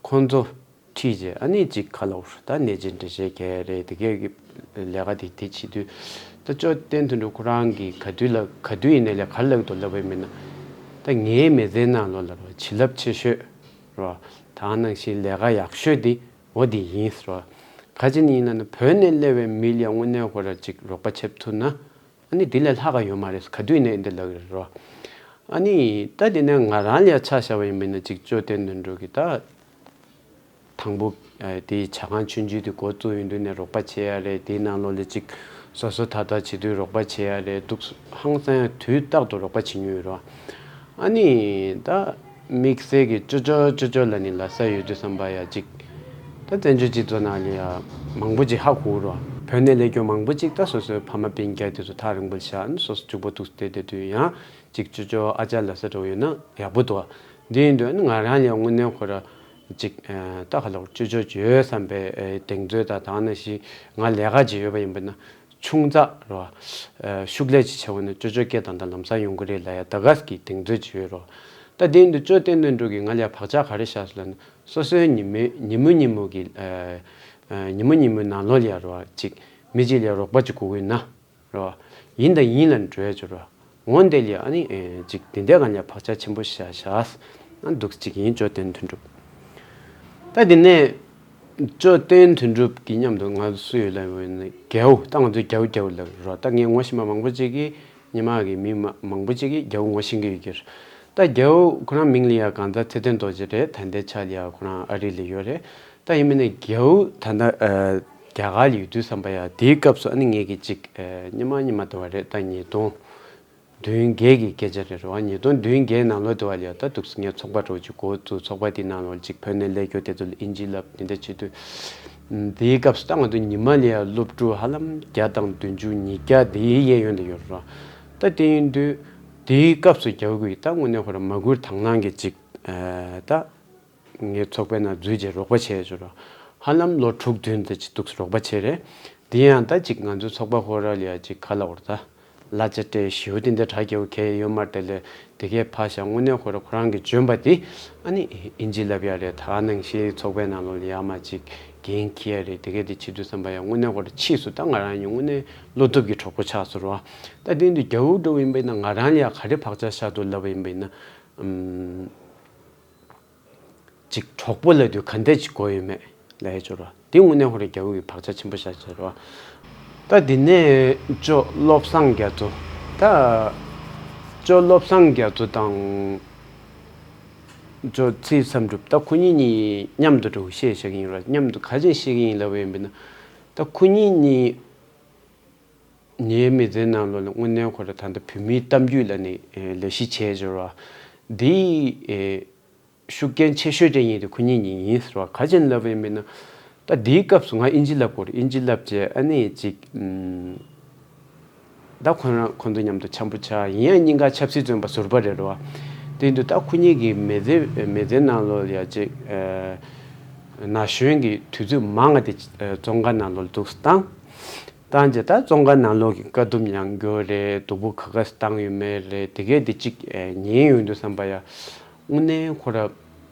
ཁོང་ཚོ་ཁྲིད་བྱས་ཨ་ནི་ཅིག་ག་ལབ་དགོས་རེད། ད་གནས་ཆེན་འགྲེལ་བཤད་རྒྱག་ཡ་རེད། དེ་གས་ཀྱི་ལས་ཀ་དེ་དེ་བྱེད་དུས། ད་ཅོ་ཏན་དོན་གྲུབ་ཁོ་རང་གིས་ག་དུས་ལ་ག་དུས་ཡིན་ནའི་ལས་ག་རེ་ལབ་ཀྱི་འདུག་ལབ་པ་ཡིན་པ་ན། ད་ངའི་མི་ཚེའི་ནང་ལོགས་ལ་རོ་བྱིན་རླབས་ཆེ་ཤོས་རོ། ད་ག་ནང་བཞིན་ལས་ཀ་ཡག་ཤོས་དེ་འོ་དེ་ཡིན་ཟེར་བ། ག་ཅི་ནས་ཡིན་ལབ་ན་བོད་ནས་སླེབས་པའི་མི་ལ་དངོས་གནས་ཁོ་ར་ཅིག་རོགས་པ་བྱེད་ཐུབ་ན། ཨ་ནི་དེ་ལས་ལྷག་ག་ཡོད་མ་རེད། ག་དུས་ནས་འདི་ལབ་ཀྱི་རེད་རོ། ཨ་ནི་ད་དེ་ནས་ང་རང་ལ་ཆ་བཞག་པ་ཡིན་པ་ན་ཅིག་ཅོ་ཏན་དོན་གྲུབ་ཀྱིས་ད་དང་པོ་ཨ་དེའི་ཇ་ཁང་ཆུང་ཆུང་དེ་འགོ་བཙུགས་ཡོང་དུས་ནས་རོགས་པ་བྱེད་ཡ་རེད། དེའི་ནང་ལོགས་ལ་ཅིག་ སོ་སོ་ཐ་ཐ་བྱེད་དུས་རོགས་པ་བྱེད་ཡ་རེད་འདུག་ཧང་སང་ཡ་དུས་རྟག་ཏུ་རོགས་པ་བྱེད་མྱོང་ཡོད་རེད་བ། ཨ་ནི་ད་དམིགས་བསལ་གྱི་ཅོ་ཅོ་ཅོ་ཅོ་ལབ་ནས་ལབ་ས་ཡོད་དུས་ཙམ་པ་ཡ་ཅིག་ད་བཙན་བྱོལ་སྤྱི་ཚོགས་ནང་ལ་ཡ་མང་པོ་ཅིག་ཧ་གོ་རེད་བ། བོད་ནས་སླེབས་མཁན་མང་པོ་ཅིག་ད་སོ་སོའི་ཕ་མ་སྤུན་ཀྱག་དེ་ཚོ་ཐག་རིང་པོ་ལ་བཞག་ནས་སོ་སོ་གཅིག་པོ་འདུག་བསྡད་བསྡད་དུས་ཡང་ཅིག་ཅོ་ཅོ་ཨ་ཅག་ལབ་ས་འདྲ་བོ་ཡོད་ན་ཡག་པོ་འདུག་བ། འདི་ཡིན་དུས་ཨ་ནི་ང་རང་ལ་ཡ་དངོས་གནས་ཁོ་ར་ཅིག་ད་ག་ལབ་ཅོ་ཅོ་ཅོ་ཡོད་བསམ་པའི་གདེང་ཚོད་དང་དེ་ནང་བཞིན་ང་ལས་ཀ་བྱེད་ཡོད་པ་ཡིན་པ་ན། ཆུང་ཙག་རོ། ཤུགས་ལས་ཅི་བྱ་བ་ན་ཅོ་ཅོ་སྐད་དང་ད་ལམ་སང་ཡོང་གི་རེད་ལབ་ཡ་ད་ག་གི་གདེང་ཚོད་ཅིག་ཡོད་རོ། ད་དེ་འདི་ཅོ་བསྟན་དོན་གྲུབ་ཀྱིས་ང་ལ་ཡ་བག་ཆགས་ག་རེ་བཞག་སོང་ལབ་ན་སོ་སོའི་ཉི་མའི་ཉི་མོ་ཉི་མོ་གི་ཉི་མོ་ཉི་མོའི་ནང་ལོགས་ལ་ཡ་རོ་ཅིག་མི་གཅིག་ལ་ཡ་རོགས་པ་ཅིག་དགོས་ཀྱི་ཡོད་ན་རོ། ཡིན་དང་ཡིན་ལབ་འགྲོ་ཡ་ཅིག་རོ། འོན་ཏེ་ལ་ཡ་ཨ་ནི་ཅིག་དེ་འདྲ་ང་ལ་ཡ་བག་ཆགས་ཆེན་པོ་བཞག་བཞག་ཨ་འདུག་ཅིག་ཡིན་ཅོ་བསྟན་དོན་གྲུབ། ད་དེ་ནས། ཅོ་བསྟན་དོན་གྲུབ་ཀྱི་མཉམ་དུ་ང་ཚོ་སུ་ཡོད་ལབ་ཡོད་ན་རྒྱལ་པོ། ད་ང་ཚོས་རྒྱལ་པོ་རྒྱལ་པོ་ལབ་རོ། ད་ངས་ངོ་ཤེས་པ་མང་པོ་ཅིག་གིས་ཉི་མ་གི་མི་མ་མང་པོ་ཅིག་གིས་རྒྱལ་པོ་ངོ་ཤེས་ཀྱི་ཡོད་ཀྱི་རེད། ད་རྒྱལ་པོ་ཁོ་རང་མིང་ལ་ཡ་གང་ཟག་ཚེ་བརྟན་རྡོ་རྗེ་རེད། ད་ལྟའི་ཆ་ལ་ཡ་ཁོ་རང་ཨ་རི་ལ་ཡོད་རེད། ད་ཡིན་མིན་ནས་རྒྱལ་པོ་ད་ལྟ་རྒྱ་གར་ལ་ཡོད་དུས་ཙམ་པ་ཡ་དེའི་སྐབས་སུ་ཨ་ནི་ངེད་ཀྱི་ཅིག་ཉི་མ་ཉི་མ་དུ་བ་རེད། ད་ཉིས་སྟོང་བདུན་བརྒྱད་ཀྱི་སྐད་ཆ་རེད་རོ། ཉིས་སྟོང་བདུན་བརྒྱད་ནང་ལོགས་དེ་བ་ལ་ཡ་ད་འདུག་སེ་ངས་ཚོགས་པ་འདྲ་བོ་ཅིག་འགོ་བཙུགས། ཚོགས་པ་དེའི་ནང་ལོགས་ཅིག་བོད་ནས་སླེབས་མཁན་དེ་ཚོ་ལ་ཨིན་ཇི་བསླབ་དེ་འདྲ་བྱེད་དུས། དེའི་སྐབས་སུ་ད་ང་ཚོ་ཉི་མ་ལ་ཡ་སློབ་ཕྲུག་ཧ་ལམ་བརྒྱ་དང་བདུན་ཅུ་ཉིས་བརྒྱ་དེའི་གཡས་གཡོན་དུ་ཡོད་རོ། ད་དེ་ཡིན་དུས་དེའི་སྐབས་སུ་རྒྱལ་པོ་གིས་ད་དངོས་གནས་ཁོ་རང་མ་བསྐུལ་དང་བླངས་ཀྱིས་ཅིག་ད། ངའི་ཚོགས་པའི་ནང་འཛུལ་རྗེས་རོགས་པ་བྱས་ཡོད་རོ། ཧ་ལམ་ལོ་དྲུག་བདུན་དེ་ཅིག་འདུག་སེ་རོགས་པ་བྱས་རེད། དེ་ཡང་ད་ཅིག་ང་ཚོའི་ཚོགས་པ་ཧོ་ར་ལ་ཡ་ཅིག་ག་ལབ་དགོས་རེད་ད། གླ་ཆ་སྤྲད་ཞེ་པོ་དེ་འདྲ་དྲག་རྒྱག་གི་ཡོད་མ་རེད་དེ་ལས་དེ་གས་ཕར་བཞག་དངོས་གནས་ཁོ་ར་ཁོ་རང་གིས་འཇོན་པ་དེ་ཨ་ནི་ཨིན་ཇི་བསླབ་ཡ་རེད། ད་ནང་བཞིན་ཚོགས་པའི་ནང་ལོགས་ལ་ཡ་མ་ཅིག་འགན་འཁྱེར་ཡ་རེད། དེ་གས་དེ་བྱེད་དུས་ཙམ་པ་ཡ་དངོས་གནས་ཁོ་ར་ཕྱིས་སུ་ད་ང་རང་ཉིད་དངོས་གནས་བློ་སྟོབས་ཀྱི་གྲོགས་པོ་ཆགས་སོང་རོ། ད་དེ་འདི་རྒྱལ་པོ་འདྲ་བོ་ཡིན་པ་ཡིན་ན་ང་རང་ལ་ཡ་ག་རེ་བག་ཆགས་བཞག་འདུག་ལབ་པ་ཡིན་པ་ཡིན་ན། ཅིག་གྲོགས་པོ་ལབ་དུས་ག་འདྲ་ཅིག་དགོས་ཡོད་མེད་ལབ་ཡ་ཅིག་རོ། དེ་དངོས་གནས་ཁོ་རང་རྒྱལ་པོ་གིས་བག་ཆགས་ཆེན་པོ་བཞག་བྱས་རོ། ད་དེ་ནས་ཅོ་བློ་བཟང་རྒྱ་མཚོ། ད་ཅོ་བློ་བཟང་རྒྱ་མཚོ་དང་ཅོ་ཚེ་བསམ་གྲུབ། ད་ཁོ་གཉིས་གཉིས་མཉམ་དུ་འགྲོ་བཤད་བཤད་ཀྱི་ཡིན་རོ། མཉམ་དུ་ག་ཅིག་བཤད་ཀྱི་ཡིན་ལབ་པ་ཡིན་པ་ན། ད་ཁོ་གཉིས་གཉིས་ངའི་མི་ཚེའི་ནང་ལོགས་ལ་དངོས་གནས་ཁོ་རང་ད་ལྟ་བོད་མིའི་གཏམ་རྒྱུད་ལ་ནི་ལས་གཞི་བྱས་ཡོད་རེད་བ། འདིའི་ཤུགས་རྐྱེན་ཆེ་ཤོས་དེ་ཡིན་དེ་ཁོ་གཉིས་ཉིད་ཡིན་ཟེར་བ། ག་ཅན་ལབ་པ་ཡིན་པས་ན། ད་འདིའི་སྐབས་སུ་ང་ཨིན་ཇི་བསླབ་དགོས་རེད། ཨིན་ཇི་བསླབ་བྱས་ཨ་ནི་ཅིག་ད་ཁོ་རང་ཁོ་ཚོ་མཉམ་དུ་འཆམ་པོ་ཆགས། ཡིན་ཡང་གཉིས་ཀ་ཆབ་སྲིད་བཙོན་པ་ཟུར་པ་རེད་རེད་བ། དེ་ཡིན་དུས་ད་ཁོ་གཉིས་ཀྱི་མི་ཚེ་མི་ཚེའི་ནང་ལོགས་ལ་ཡ་ཅིག་ན་གཞོན་གྱི་དུས་ཚོད་མང་ང་དེ་བཙོན་ཁང་ནང་ལོགས་ལ་འདུག་སེ་བཏང་། བཏང་རྗེས་ད་བཙོན་ཁང་ནང་ལོགས་ཀྱི་དཀའ་སྡུག་མྱངས་རྒྱུ་རེད། སྡུག་པོ་ག་ག་བཏང་ཡོད་མེད་རེད། དེ་གས་དེ་གཅིག་ཉན་ཡོང་དུས་ཙམ་པ་ཡ་དངོས་གནས་ཁོ་ར་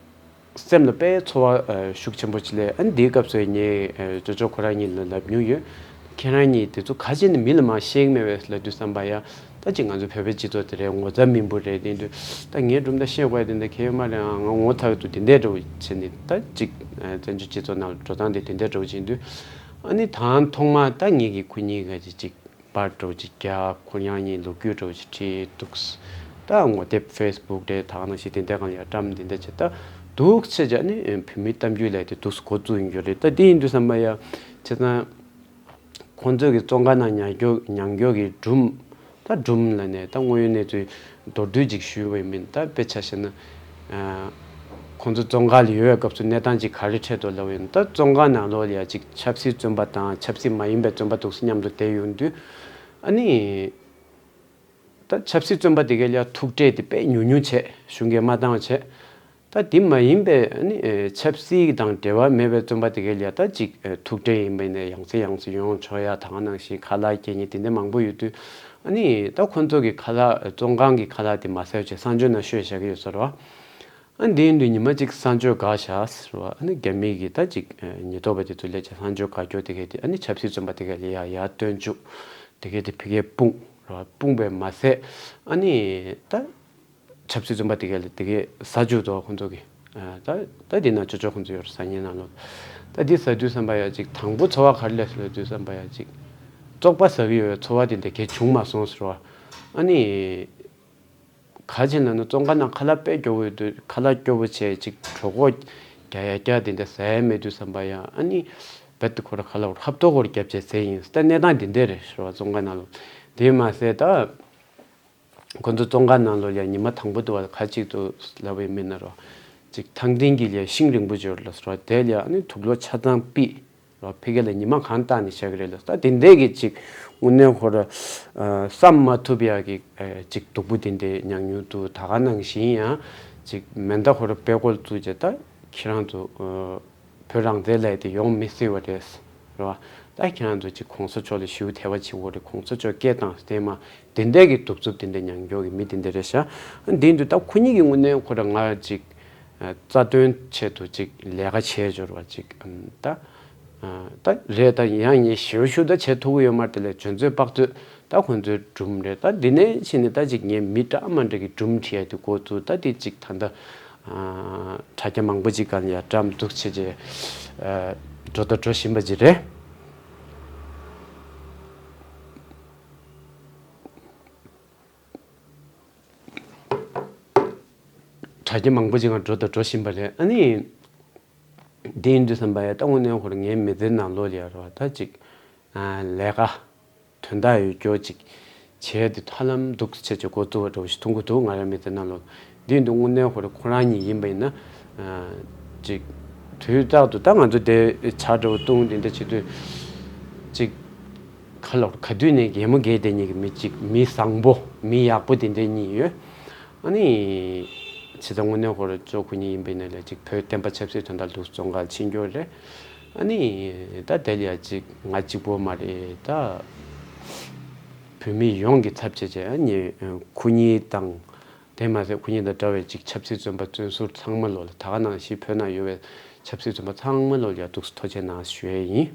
སེམས་ལ་དཔེ་ཚོར་བ་ཤུགས་ཆེན་པོ་ཅིག་སླེབས། ཨ་ནི་དེའི་སྐབས་སུ་ངས་ཅོ་ཅོ་ཁོ་རང་གཉིས་ལ་ལབ་མྱོང་ཡོད། ཁྱེད་རང་གཉིས་དེ་ཚོ་ག་ཅི་ནས་མི་ལ་མར་བཤད་ཀྱི་མེད་པས་ལབ་དུས་ཙམ་པ་ཡ་ད་ཅིག་ང་ཚོ་བོད་པའི་སྤྱི་ཚོགས་དེ་རེད། ངོ་ཚ་མི་འབོར་རེད། དེ་དུས་ད་ངའི་གྲུབ་མཐའ་བཤད་དགོས་ཡ་དེ་འདྲ་གལ་ཡོད་མ་རེད། ང་ངོ་ཚ་གི་འདུག་དེ་འདྲའི་འདྲ་བོ་བྱས་ནས་ད་ཅིག་བཙན་བྱོལ་སྤྱི་ཚོགས་ནང་ལ་འགྲོ་སྟངས་དེ་དེ་འདྲའི་འདྲ་བོ་བྱེད་དུས། ཨ་ནི་དང་ཐོག་མ་ད་ངེད་ཀྱི་ཁོ་གཉིས་ཀ་ཅིག་ཅིག་པར་འདྲ་བོ་ཅིག་རྒྱག་ཁོ་རང་གཉིས་ལོ་རྒྱུས་འདྲ་བོ་ཅིག་བྲིས་འདུག་ད་ངོ་དེབ་ཕེ་སི་བུག་རེད། ད་ག་ནང་བཞིན་དེ་འདྲ་གང་ཡང་བཀྲམ་དེ་འདྲ་བྱས། ད་འདུག་ཚེ་ཅིག་ཨ་ནི་བོད་མིའི་གཏམ་རྒྱུད་ལབ་དེ་འདུག་འགོ་བཙུགས་ཡོང་རྒྱུ་རེད། ད་དེ་ཡིན་དུས་ཙམ་པ་ཡ་བྱས་ཙང་། ཁོང་ཚོས་ཀྱི་བཙོན་ཁང་ནང་མྱངས་རྒྱུ་མྱངས་རྒྱུ་གི་སྒྲུང་། ད་སྒྲུང་ལ་ནས་ད་དངོས་ཡོད་གནས་ཚུལ་མདོར་བསྡུས་ཅིག་ཞུས་པ་ཡིན་མིན་ད་དཔེ་ཆ་བཞག་ན། ཁོང་ཚོ་བཙོན་ཁང་ལ་ཡོད་པའི་སྐབས་སུ་གནས་སྟངས་ཅིག་ག་རེ་འཕྲད་འདུག་ལབ་ཡིན་ད་བཙོན་ཁང་ནང་ལོགས་ལ་ཡ་ཅིག་ཆབ་སྲིད་བཙོན་པ་དང་ཆབ་སྲིད་མ་ཡིན་པའི་བཙོན་པ་འདུག་སེ་མཉམ་དུ་བསྡད་ཡོང་དུས། ཨ་ནི། ད་ཆབ་སྲིད་བཙོན་པ་དེ་གའི་ལ་ཡ་ཐུག་འཕྲད་དེ་དཔེ་ཉུང་ཉུང་བྱས། གཞུང་གིས་མ་བཏང་བ་བྱས། ད་དེ་མ་ཡིན་པའི་ཨ་ནི་ཆབ་སྲིད་དང་འབྲེལ་བ་མེད་པའི་བཙོན་པ་དེ་གའི་ལ་ཡ་ད་ཅིག་ཐུག་འཕྲད་ཡིན་པ་ཡིན་ན་ཡང་སེ་ཡང་སེ་ཡོང་ཆོག་ཡ་དང་ནང་བཞིན་ཁ་ལག་སྐྱེལ་མཁན་དེ་འདྲ་མང་པོ་ཡོད་དུས། ཨ་ནི་ད་ཁོང་ཚོ་གི་ཁ་ལག་བཙོན་ཁང་གི་ཁ་ལག་དེ་མ་ཟ་བྱས་གསང་སྤྱོད་ནང་བཤོས་བཞག་གི་ཡོད་ས་རེད་བ། ཨ་ནི་དེ་ཡིན་དུས་ཉི་མ་གཅིག་གསང་སྤྱོད་བཀག་བཞག་ཟེར་བ། ཨ་ནི་རྒྱ་མི་གི་ད་ཅིག་ཉེན་རྟོག་པ་དེ་ཚོ་སླེབས་བྱས་གསང་སྤྱོད་བཀག་རྒྱུ་དེ་གས་དེ་ཨ་ནི་ཆབ་སྲིད་བཙོན་པ་དེ་གས་ལ་ཡ་ཡར་བཏོན་བཅུག་དེ་གས་དེ་ཕ་གིར་སྤུངས་རེད་བ། སྤུངས་པས་མ་ཟད་ཨ་ནི་ད་ཆབ་སྲིད་བཙོན་པ་དེ་གས་ལ་དེ་གས་ཟ་བཅུག་འདུག་ཁོང་ཚོ་གིས། ད་ད་དེ་ན་ཅོ་ཅོ་ཁོང་ཚོ་ཡོད་རེད། ཟ་ཉལ་ནང་ལོགས། ད་དེ་ཟ་དུས་ཙམ་པ་ཡ་ཅིག་དང་པོ་ཚོར་བ་ག་རེ་སླེབས་སོང་ལབ་དུས་ཙམ་པ་ཡ་ཅིག་བཙོག་པ་ཟ་གི་ཡོད་པའི་ཚོར་བ་དེ་འདྲ་གས་བྱུང་མ་སོང་ཟེར་བ། ཨ་ནི། ག་ཅི་ལབ་ན་བཙོན་ཁང་ནང་ཁ་ལག་དཔེ་སྐྱོ་བོ་ཡོད་དུས་ཁ་ལག་སྐྱོ་བོ་བྱས་ཅིག་གྲོད་ཁོག་རྒྱག་ཡ་རྒྱག་དེ་འདྲ་ཟ་ཡ་མེད་དུས་ཙམ་པ་ཡ་ཨ་ནི། རྦད་དེ་ཁོ་ར་ཁ་ལ་བར་ཧབ་ཐོག་སྐོར་རྒྱབ་བྱས་ཟེར་ཡིན། ད་གནས་སྟངས་འདི་འདྲ་རེད་ཤོར་བ་བཙོན་ཁང་ནང་ལོགས། དེ་མ་ཟད་ད་ཁོ་ཚོ་བཙོན་ཁང་ནང་ལོགས་ལ་ཉི་མ་དང་པོ་དུ་བ་ཁ་ཅིག་ཏུ་ལབ་པའི་མི་ན་རོ། ཅིག་ཐང་ཏིང་གི་ལ་ཤིང་རིང་པོ་འབྱོར་ལ་སོ་ར་དེ་ལ་ཨ་ནི་དུག་ལོག་ཆ་ཚང་པི་རོ། ཕ་གི་ལ་ཉི་མ་གང་བཏང་ནས་བཞག་གི་རེད་ལ། ད་དེ་འདྲ་གི་ཅིག་དངོས་གནས་ཁོ་ར་བསམ་མ་ཐུབ་ཡག་གི་ཅིག་སྡུག་པོ་དེ་འདྲའི་མྱོང་མྱོང་འདུག་ད་ག་ནང་བཞིན་ཡང་ཅིག་མེ་མདའ་ཁོ་ར་དཔེ་ཀོལ་བཙུགས་བྱས་ད་ཁྱེད་རང་ཚོ། བོད་རང་བཙན་ལས་དེ་ཡོང་མི་སྲིད་པ་རེད། རེད་བ། ད་ཁྱེད་རང་ཚོ་ཅིག་གོང་ས་མཆོག་ལ་ཞུ་ཐེ་བ་བྱེད་དགོས་རེད། གོང་ས་མཆོག་སྐད་བཏང་སྟེ་མ་དེ་འདྲ་གི་གདུག་རྩུབ་དེ་འདྲ་མྱོང་མྱོང་གི་མི་དེ་འདྲ་རེད་ཤག་འདི་འདུག་ད་ཁོ་གཉིས་ཀྱི་དངོས་གནས་ཁོ་ར་ང་ཅིག་རྩ་དོན་ཆེད་དུ་ཅིག་ལས་ཀ་བྱས་འབྱོར་བ་ཅིག་ད་ད་རེད། ད་ཡང་ངས་ཞེ་པོ་ཞུ་ད་བྱེད་ཐུབ་ཀྱི་ཡོད་མ་རེད། དེ་ལས་འཇོན་ཚོད་དཔག་ཚོད། ད་ཁོང་ཚོའི་སྒྲུང་རེད། ད་འདི་ནས་ཕྱིན་ནས་ད་ཅིག་ངས་མི་འདྲ་མ་འདྲ་གི་སྒྲུང་བྲིས་ཡ་དེ་འགོ་བཙུགས། ད་དེ་ཅིག་ད་ལྟ་དྲ་རྒྱ་མང་པོ་ཅིག་ག་ལ་ཡ་འགྲམ་འདུག་བྱས་རྗེས་འགྲོ་ད་འགྲོ་བཞིན་པ་ཅིག་རེད། དྲ་རྒྱ་མང་པོ་ཅིག་ག་འགྲོ་ད་འགྲོ་བཞིན་པ་རེད། ཨ་ནི་འདི་ཡིན་དུས་བསམ་པ་ཡ་ད་དངོས་གནས་ཁོ་རང་ངའི་མི་ཚེ་ནང་ལོགས་ལ་ཡ་རོ་ད་ཅིག་ལས་ཀ་དོན་དག་ཡོད་རྒྱུ་ཅིག་བྱས་ཏེ་ཧ་ལམ་འདུག་བྱས་བྱས་འགོ་བཙུགས་པ་འདྲ་བོ་ཞིག་མཐོང་གི་འདུག་ང་རང་མི་ཚེ་ནང་ལོགས། འདི་ཡིན་དུས་དངོས་གནས་ཁོ་རང་ཁོ་རང་ཉིད་ཡིན་པ་ཡིན་ན་ཅིག་དུས་རྟག་ཏུ་ད་ང་ཚོ་དེ་ཇ་འདྲ་བོ་བཏུང་དེ་འདྲ་བྱེད་དུས་ཅིག་ག་ལ་ག་དུས་ནས་གད་མོ་བགད་བསྡད་མཁན་གྱི་མི་ཅིག་མི་བཟང་པོ་མི་ཡག་པོ་དེ་འདྲ་གཉིས་ཡོད། ཨ་ནི། ཇི་ལྟར་དངོས་གནས་ཁོ་རང་ཚོ་ཁོ་གཉིས་ཡིན་པ་ཡིན་ན་ལས་ཅིག་བོད་བསྟན་པ་ཆབ་སྲིད་དོན་དག་ལུགས་བཙོན་ཁང་ཕྱིན་རྒྱུ་རེད། ཨ་ནི། ད་དེ་ལ་ཡ་ཅིག་ང་གཅིག་པོ་མ་རེད་ད། བོད་མི་ཡོངས་ཀྱི་ཚབ་བྱས་བྱས་ཨ་ནི་ཁོ་གཉིས་དང་། དེ་མ་ཟད་ཁོ་གཉིས་དང་འདྲ་བའི་ཅིག་ཆབ་སྲིད་བཙོན་པ་བཙོན་ཟུར་ཚང་མ་ལོ་ལ་ད་ག་ནང་བཞིན་བོད་ནང་ཡོད་པའི་ཆབ་སྲིད་བཙོན་པ་ཚང་མ་ལོ་ལ་ཡ་འདུག་སེ་ཐུགས་རྗེ་ཆེ་གནང་ཞུ་ཡས་ཡིན།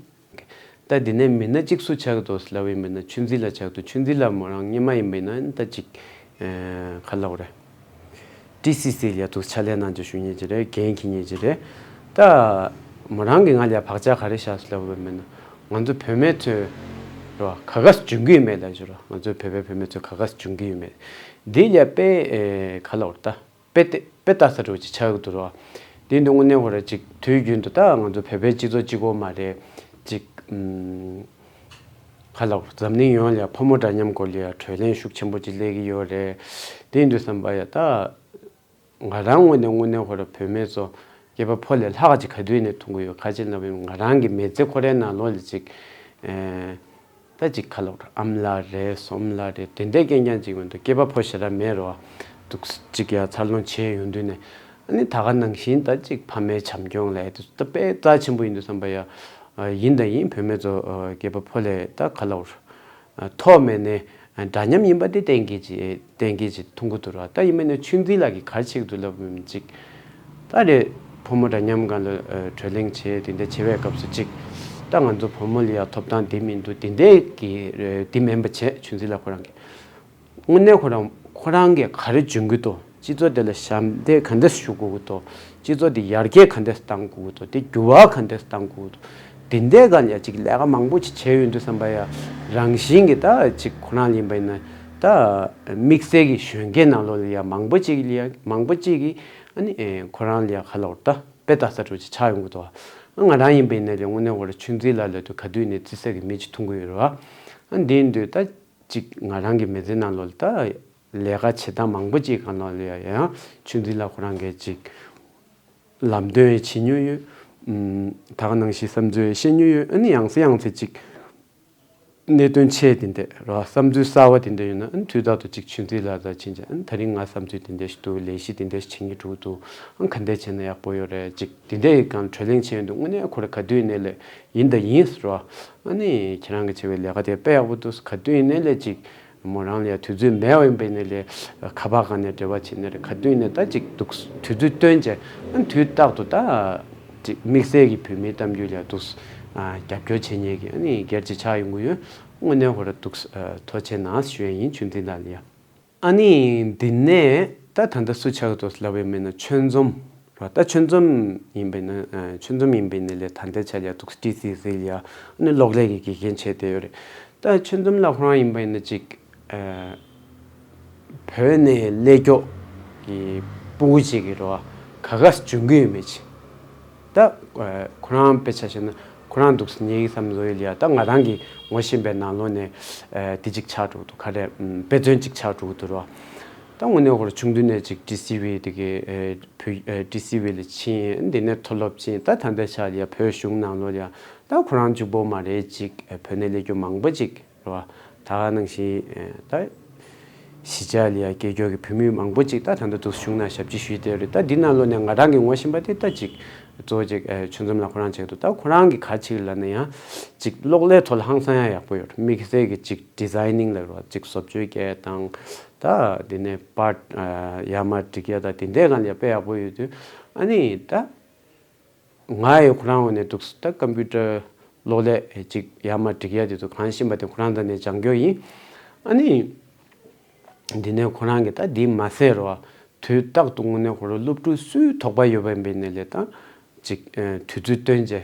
ད་འདི་ནས་མི་སྣ་གཅིག་སུ་ཆགས་འདུག་ལབ་ཡིན་པ་ན་ཆོས་འཛིན་ལགས་ཆགས་འདུག་ཆོས་འཛིན་ལགས་མོ་རང་སྔོན་མ་ཡིན་པ་ན་ད་ཅིག་ཨེ་ག་ལབ་རེད། ཊི་སི་སི་ལ་ཡ་འདུག་ཕྱག་ལས་གནང་བྱས་བཞུགས་མཁན་ཅིག་རེད། འགན་འཁྱེར་མཁན་ཅིག་རེད། ད་མོ་རང་གིས་ང་ལ་ཡ་བག་ཆགས་ག་རེ་བཞག་སོང་ལབ་ཡིན་པ་ན་ང་ཚོ་བོད་མི་ཚོས་རོ་ག་ག་སེ་འཇོན་གྱི་ཡོད་མེད་ལབ་ཞུ་རོ། ང་ཚོ་བོད་པའི་བུད་མེད་ཚོས་ག་ག་སེ་འཇོན་གྱི་ཡོད་མེད་འདི་ལ་ཡ་དཔེ་ཨེ་ག་ལབ་རེད་ད། དཔེ་དེ་དཔེ་ལྟ་ས་འདྲ་བོ་ཅིག་ཆགས་ཀྱི་འདུག་རོ། དེ་འདུག་དངོས་གནས་ཁོ་ར་ཅིག་དུས་རྒྱུན་དུ་ད་ང་ཚོ་བོད་པའི་སྤྱི་ཚོགས་གཅིག་པོ་མ་རེད། ཅིག་ཨུམ། ག་ལབ་འཛམ་གླིང་ཡོངས་ལ་ཕོ་མོ་འདྲ་མཉམ་སྐོར་ལ་ཡ་གྲོས་གླེང་ཤུགས་ཆེན་པོ་ཅིག་སླེབས་ཀྱི་ཡོད་རེད། དེ་འདུག་བསམ་པ་ཡ་ད་ང་རང་ངོས་ནས་དངོས་གནས་ཁོ་ར་བོད་མི་ཚོ་སྐྱེས་པ་ཕོ་ལས་ལྷག་ཅིག་ག་དུས་ནས་མཐོང་གི་ཡོད། ག་ཅི་ལབ་ཡིན་ང་རང་གི་མི་ཚེ་ཁོ་རའི་ནང་ལོགས་ལ་ཅིག་ཨེ། ད་ཅིག་ཁ་ལོག་ཨ་མ་ལགས་རེད་སྲུ་མོ་ལགས་རེད་དེ་འདྲའི་རྐྱང་རྐྱང་ཅིག་མི་འདུག་སྐྱེས་པ་ཕོ་ཞེ་དྲག་མེད་རོ། འདུག་ཅིག་ཡ་འཚར་ལོངས་བྱས་ཡོང་དུས་ནས་ཨ་ནི་ད་ག་ནང་བཞིན་ད་ཅིག་ཕ་མའི་བྱམས་སྐྱོང་ལ་ཡ་དེ་ད་དཔེ་རྩ་ཆེན་པོ་ཡིན་འདུག་བསམ་པ་ཡ། ཡིན་དང་ཡིན་བུད་མེད་ཚོ་སྐྱེས་པ་ཕོ་ལས་ད་ཁ་ལོག་ཐོག་མེད་ནས་འདྲ་མཉམ་ཡིན་པ་དེ་གཏན་འཁེལ་ཅིག་གཏན་འཁེལ་ཅིག་མཐོང་གི་འདུག་ར། ད་ཡིན་མིན་ནས་ཆོས་འཛིན་ལགས་ཀྱིས་ག་རེ་བྱེད་ཀྱི་འདུག་ལབ་ཡིན་ཅིག་ད་རེད། ཕོ་མོ་འདྲ་མཉམ་སྒང་ལ་ཨ་གྲོས་གླེང་བྱས་དེ་འདྲ་བྱེད་པའི་སྐབས་སུ་ཅིག་ད་ང་ཚོ་བུ་མོ་ལ་ཡ་ཐོབ་ཐང་འདི་མི་འདུག་དེ་འདྲའི་གི་ཨ་འདི་མིན་པ་བྱས་ཆོས་འཛིན་ལགས་ཁོ་རང་གིས་དངོས་གནས་ཁོ་རང་ཁོ་རང་གིས་ག་རེ་འཇོན་གི་འདུག་སྤྱི་ཚོགས་དེ་ལ་ཞབས་འདེགས་ག་འདྲས་ཞུ་དགོས་ཀྱི་འདུག་སྤྱི་ཚོགས་དེ་ཡར་རྒྱས་ག་འདྲས་གཏང་དགོས་ཀྱི་འདུག་དེ་འགྱུར་བ་ག་འདྲས་གཏང་དགོས་ཀྱི་འདུག་དེ་འདྲའི་སྒང་ལ་ཡ་ཅིག་ལས་ཀ་མང་པོ་ཅིག་བྱས་ཡོང་དུས་བསམ་པ་ཡ་རང་བཞིན་གྱི་ད་ཅིག་ཁོ་རང་ཡིན་པ་ཡིན་ན་ད་དམིགས་བསལ་གྱི་གཞོན་སྐྱེས་ནང་ལོགས་ལ་ཡ་མང་པོ་ཅིག་ལ་ཡ་མང་པོ་ཅིག་གིས་ཨ་ནི་ཨེ་ཁོ་རང་ལ་ཡ་ཁ་ལོག་ད། དཔེ་ལྟ་ས་འདྲ་བོ་ཅིག་ཆགས་ཡོང་གི་འདུག་ང་རང་ཡིན་པ་ཡིན་ན་ལས་དངོས་གནས་ཁོ་ར་ཆོས་འཛིན་ལགས་ལབ་དུས་ག་དུས་ནས་བརྩི་ས་གི་མི་ཅིག་མཐོང་གི་ཡོད་རེད་བ། ཨ་འདི་ཡིན་དུས་ད་ཅིག་ང་རང་གི་མི་ཚེ་ནང་ལོགས་ལ་ད་ལས་ཀ་བྱེད་སྟངས་མང་པོ་ཅིག་གང་ལ་ལ་ཡ་ཡང་ཆོས་འཛིན་ལགས་ཁོ་རང་གིས་ཅིག་ལམ་སྟོན་བྱེད་མྱོང་ཡོད། ཨུམ། ད་ག་ནང་བཞིན་བསམ་ཚུལ་བཤད་མྱོང་ཡོད། ཨ་ནི་ཡང་སེ་ཡང་སེ་ཅིག་གནད་དོན་ཆེ་དེ་འདྲ་ར་བསམ་ཚུལ་གསར་བ་དེ་འདྲ་ཡོད་ན་ཨ་ནི་དུས་རྟག་ཏུ་ཅིག་ཆུང་ཚིག་ལ་ད་ཕྱིན་ཅིག་ཨ་ནི་ད་རིང་ང་བསམ་ཚུལ་དེ་འདྲ་ཞིག་འདུག་ལས་གཞི་དེ་འདྲ་ཞིག་བྱེད་སྙིང་འདུག་འདུག་ཨ་ནི་ག་འདྲ་བྱས་ན་ཡག་པོ་ཡོད་རེད་ཅིག་དེ་འདྲའི་སྒང་གྲོས་གླེང་བྱས་ཡོང་དུས་དངོས་གནས་ཁོ་ར་ག་དུས་ནས་ལས་ཡིན་ད་ཡིན་ཟེར་བ་ཨ་ནི་ཁྱེད་རང་གི་བྱེད་པའི་ལས་ཀ་དེ་དཔེ་ཡག་པོ་འདུག་ག་དུས་ནས་ལས་ཅིག་མོ་རང་ལ་ཡ་དུས་ཚོད་མེད་པ་ཡིན་པས་ནས་ལས་ཁ་པར་སྒང་ནས་འབྲེལ་བ་བྱས་ནས་རེད་ག་དུས་ནས་ད་ཅིག་འདུག་དུས་ཚོད་བཏོན་བྱས་ཨ་ནི་དུས་རྟག་ཏུ་ད། ཅིག་དམིགས་བསལ་གྱི་བོད་མིའི་གཏམ་རྒྱུད་ལ་འདུག་ཨ་རྒྱབ་སྐྱོར་བྱེད་མཁན་གྱི་ཨ་ནི་སྒེར་གྱི་ཆགས་ཡོང་གི་ཡོད། དངོས་གནས་ཁོ་ར་འདུག་ཨ་ཐུགས་རྗེ་ཆེ་གནང་ཞུ་ཡས་ཡིན་ཆུང་འཛིན་ལགས་ལ་ཡ། ཨ་ནི་འདི་ནས་ད་ད་ལྟ་སུ་ཆགས་འདུག་ལབ་ཡས་མིན་ན་ཆོས་འཛོམས་ར་ད་ཆོས་འཛོམས་ཡིན་པས་ན་ཨ་ཆོས་འཛོམས་ཡིན་པས་ན་ལས་ད་ལྟའི་ཆ་ལ་ཡ་འདུག་ཊི་སི་སི་ལ་ཡ་ཨ་ནི་གློག་ཀླད་ཀྱི་དགེ་རྒན་བྱས་བསྡད་ཡོད་རེད། ད་ཆོས་འཛོམས་ལགས་ཁོ་རང་ཡིན་པས་ན་ཅིག་ཨ། བོད་ནས་སླེབས་མགྱོགས་ཀྱི་སྤུ་གུ་ཅིག་གི་རོ་ག་ག་སེ་འཇོན་གྱི་ཡོད་མེད་ཅིག་ད་ཁོ་རང་དཔེ་ཆ་བཞག་ན་ ཁོ་རང་འདུག་སེ་ངའི་བསམ་བློ་ཡིན་ལ་ཡ། ད་ང་རང་གི་ངོ་ཤེས་པའི་ནང་ལོགས་ནས་ཨ་དེ་གཅིག་ཆགས་འགྲོ་གི་འདུག་ག་རེ་ཨམ་དཔེ་མཚོན་གཅིག་ཆགས་འགྲོ་གི་འདུག་ར། ད་དངོས་གནས་ཁོ་རང་ཆུང་དུས་ནས་ཅིག་ཊི་སི་ཝི་དེ་གའི་ཨ་བུ་ཨ་ཊི་སི་ཝི་ལ་ཕྱིན། དེ་ནས་མཐོ་སློབ་ཕྱིན། ད་ད་ལྟའི་ཆར་ལ་ཡ་བོད་གཞུང་ནང་ལོགས་ལ་ཡ་ད་ཁོ་རང་གཅིག་པོ་མ་རེད། ཅིག་ཨ་བོད་ནས་སླེབས་རྒྱུ་མང་པོ་ཅིག་རེད་བ། ད་ག་ནང་བཞིན་ཨ་ད་གཞིས་ཆགས་ལ་ཡ་སྐྱེས་རྒྱུ་གི་བོད་མི་མང་པོ་ཅིག་ད་ད་ལྟ་འདུག་སེ་གཞུང་ནང་ཞབས་ཕྱི་ཞུས་བསྡད་ཡོད་རེད། ད་འདི་ནང་ལོགས་ནས་ང་རང་གི་ངོ་ཤེས་པ་དེ་ད་ཅིག་གཙོ་བོ་ཅིག་ཨ་ཆོས་འཛོམས་ལགས་ཁོ་རང་ཆགས་འདུག་ད་ཁོ་རང་གི་ག་ཅིག་ལབ་ན་ཡང་ཅིག་གློག་ཀླད་ཐོག་ལ་ཧང་སང་ཡ་ཡག་པོ་ཡོད་རེད། དམིགས་བསལ་གྱི་ཅིག་ཌི་ཛའི་ནིང་ལབ་རེད་བ། ཅིག་བཟོ་བཅོས་རྒྱག་དང་། ད་དེ་ནས་པར་ཨ་ཡར་མར་སྒྲིག་ཡ་ད་དེ་འདྲའི་སྒང་ལ་ཡ་དཔེ་ཡག་པོ་ཡོད་དུས། ཨ་ནི་ད་ང་ཡི་ཁོ་རང་ངོས་ནས་འདུག་སེ་ད་ཀམ་པུ་ཊར་གློག་ཀླད་ཅིག་ཡར་མར་སྒྲིག་ཡ་དེ་ཚོ་གང་ཤེས་པ་དེ་ཁོ་རང་དང་ནས་སྦྱང་རྒྱུ་ཡིན། ཨ་ནི་འདི་ནས་ཁོ་རང་གིས་ད་འདི་མ་ཟད་རོ། དུས་རྟག་ཏུ་དངོས་གནས་ཁོ་རང་སློབ་ཕྲུག་སུའི་དོགས་པ་ཡོད་པ་ཡིན་པ་ཡིན་ནའི་ལས་ད་ཅིག་ཨ་དུས་ཚོད་བཏོན་བྱས།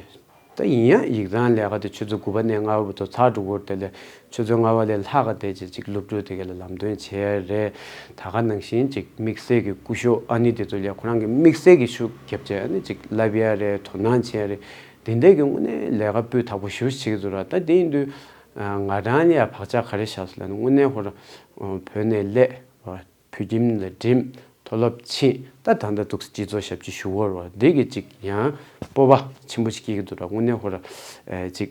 ད་ཡིན་ཡང་ཡིག་ཚང་ལས་ཀ་དེ་ཆུ་ཚོད་དགུ་པ་ནས་ལྔ་པ་བར་དུ་ཚར་འགྲོ་གི་ཡོད་རེད། དེ་ལས་ཆུ་ཚོད་ལྔ་པ་ལས་ལྷག་ག་བསྡད་བྱས་ཅིག་སློབ་ཕྲུག་དེ་ག་ལ་ལམ་སྟོན་བྱས་རེད། ད་ག་ནང་བཞིན་ཅིག་དམིགས་བསལ་གྱི་སྐུ་ཞབས་ཨ་ནི་དེ་ཚོ་ལ་ཁོ་རང་གིས་དམིགས་བསལ་གྱི་ཤུགས་བརྒྱབ་བྱས་ཨ་ནི་ཅིག་བསླབ་ཡ་རེད། དོ་སྣང་བྱས་རེད། དེ་འདྲས་ཀྱི་དངོས་གནས་ལས་ཀ་སྤུས་དག་པོ་ཞེ་པོ་ཅིག་བྱེད་ཀྱི་འདུག་ར། ད་དེ་ཡིན་དུས་ང་རང་ལ་ཡ་བག་ཆགས་ག་རེ་བཞག་སོང་ལབ་ན། དངོས་གནས་ཁོ་རང་བོད་ནས་སླེབས། བོད་ཁྱིམ་ལ་འགྲིམས། མཐོ་སློབ་ཕྱིན། ད་ད་ལྟ་འདུག་སེ་སྤྱི་ཚོགས་ཞབས་ཕྱི་ཞུ་གི་ཡོད་རེད་བ། འདི་གི་ཅིག་ཡང་སྤོབས་པ་ཆེན་པོ་ཞིག་སྐྱེ་གི་འདུག་ར། དངོས་གནས་ཁོ་ར་ཨེ་ཅིག་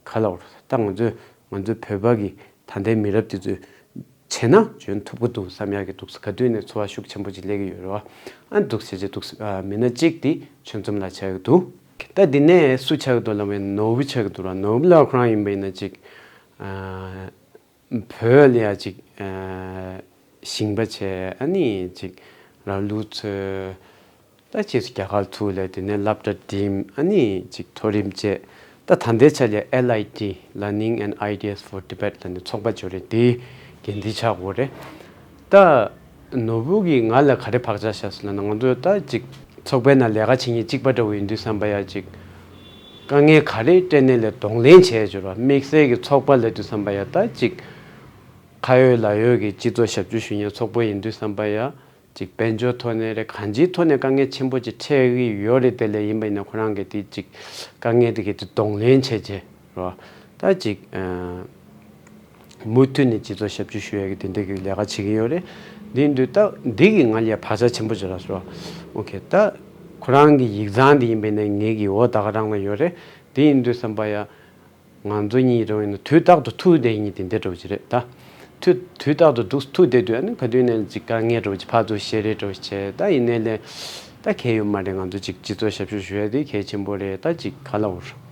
ག་ལབ་དགོས་རེད། ད་ང་ཚོས་ང་ཚོའི་བོད་པ་གི་ད་ལྟའི་མི་རབས་དེ་ཚོས་བྱས་ན་འཇོན་ཐུབ་ཀྱི་འདུག་བསམ་ཡག་གི་འདུག་སེ་ག་དུས་ནས་ཚོར་བ་ཤུགས་ཆེན་པོ་ཅིག་སླེབས་ཀྱི་ཡོད་རེད་བ། ཨ་འདུག་སེ་བྱས་བྱས་འདུག་སེ་ཨ་མི་སྣ་གཅིག་དེ་ཆོས་འཛོམས་ལགས་ཆགས་ཀྱི་འདུག་ད་འདི་ནས་སུ་ཆགས་ཀྱི་འདུག་ལབ་པ་ཡིན་ན་ནོར་བུ་ཆགས་ཀྱི་འདུག་ར། ནོར་བུ་ལགས་ཁོ་རང་ཡིན་པ་ཡིན་ན་ཅིག་ཨ། བོད་ལ་ཡ་ཅིག་ཨ་ཞིང་པ་བྱས། ཨ་ནི་ཅིག་ར་ལུག་འཚོས། ད་རྗེས་སུ་རྒྱ་གར་ཚུར་སླེབས། དེ་ནས་སློབ་གྲྭ་འགྲིམས། ཨ་ནི་ཅིག་མཐོ་རིམ་བྱས། ད་ད་ལྟའི་ཆ་ལ་ཡ་ཨེལ་ཨའི་ཊི། Learning and Ideas for Tibet ལབ་ནས་ཚོགས་པ་ཅིག་ཡོད་རེད། དེའི་འགན་འཛིན་ཆགས་ཡོད་རེད། ད་ནོར་བུ་གིས་ང་ལ་ག་རེ་བག་ཆགས་བཞག་སོང་ལབ་ན། ང་ཚོ་ད་ཅིག་ཚོགས་པའི་ནང་ལས་ཀ་བྱེད་མཁན་གཅིག་པ་འདྲ་བོ་ཡིན་དུས་ཙམ་པ་ཡ་ཅིག་དཀའ་ངལ་ག་རེ་འཕྲད་ནའི་ལས་གདོང་ལེན་བྱས་འཇོར་བ། དམིགས་བསལ་གྱི་ཚོགས་པ་ལབ་དུས་ཙམ་པ་ཡ་ད་ཅིག་ཁ་ཡོད་ལག་ཡོད་ཀྱི་སྤྱི་ཚོགས་ཞབས་ཞུ་ཞུ་མཁན་ཚོགས་པ་ཡིན་དུས་ཙམ་པ་ཡ་ཅིག་དཔལ་འབྱོར་ཐོག་ནས་རེད། གང་ཅིའི་ཐོག་ནས་དཀའ་ངལ་ཆེན་པོ་ཅིག་འཕྲད་ཀྱི་ཡོད་རེད། དེ་ལས་ཡིན་པ་ཡིན་ན་ཁོ་རང་གིས་དེ་ཅིག་དཀའ་ངལ་དེ་གའི་དེ་གདོང་ལེན་བྱས་རྗེས་རོ། ད་ཅིག་ཨ་མུ་མཐུད་ནས་སྤྱི་ཚོགས་ཞབས་ཞུ་ཞུ་ཡ་གི་དེ་འདྲ་གི་ལས་ཀ་བྱེད་ཀྱི་ཡོད་རེད། འདི་འདུག་ད་འདི་གི་ང་ལ་ཡ་བག་ཆགས་ཆེན་པོ་ཅིག་རག་སོང་། ཨོ་ཁེ། ད་ཁོ་རང་གི་ཡིག་ཚང་དེ་ཡིན་པ་ཡིན་ན་ངེད་ཀྱི་འོག་ད་ག་རང་ལ་ཡོད་རེད། དེ་ཡིན་དུས་ཙམ་པ་ཡ་ང་ཚོ་གཉིས་རེད་པ་ཡིན་ན་དུས་རྟག་ཏུ་ཐུག་བསྡད་མཁན་དེ་འདྲ་འདྲ་བོ་ཅིག་རེད་ད། དུས་དུས་རྟག་ཏུ་འདུག་ཐུག་བསྡད་དུས་ཨ་ནི་ག་དུས་ནས་ཅིག་དཀའ་ངལ་འདྲ་བོ་ཅིག་ཕར་ཚུར་བཤད་རེས་འདྲ་བོ་བྱས། ད་ཡིན་ནའི་ལས་ད་གལ་ཡོད་མ་རེད། ང་ཚོ་ཅིག་སྤྱི་ཚོགས་ཞབས་ཞུ་ཞུ་ཡ་དེ་གལ་ཆེན་པོ་རེད། ད་ཅིག་ག་ལབ་དགོས་རེད།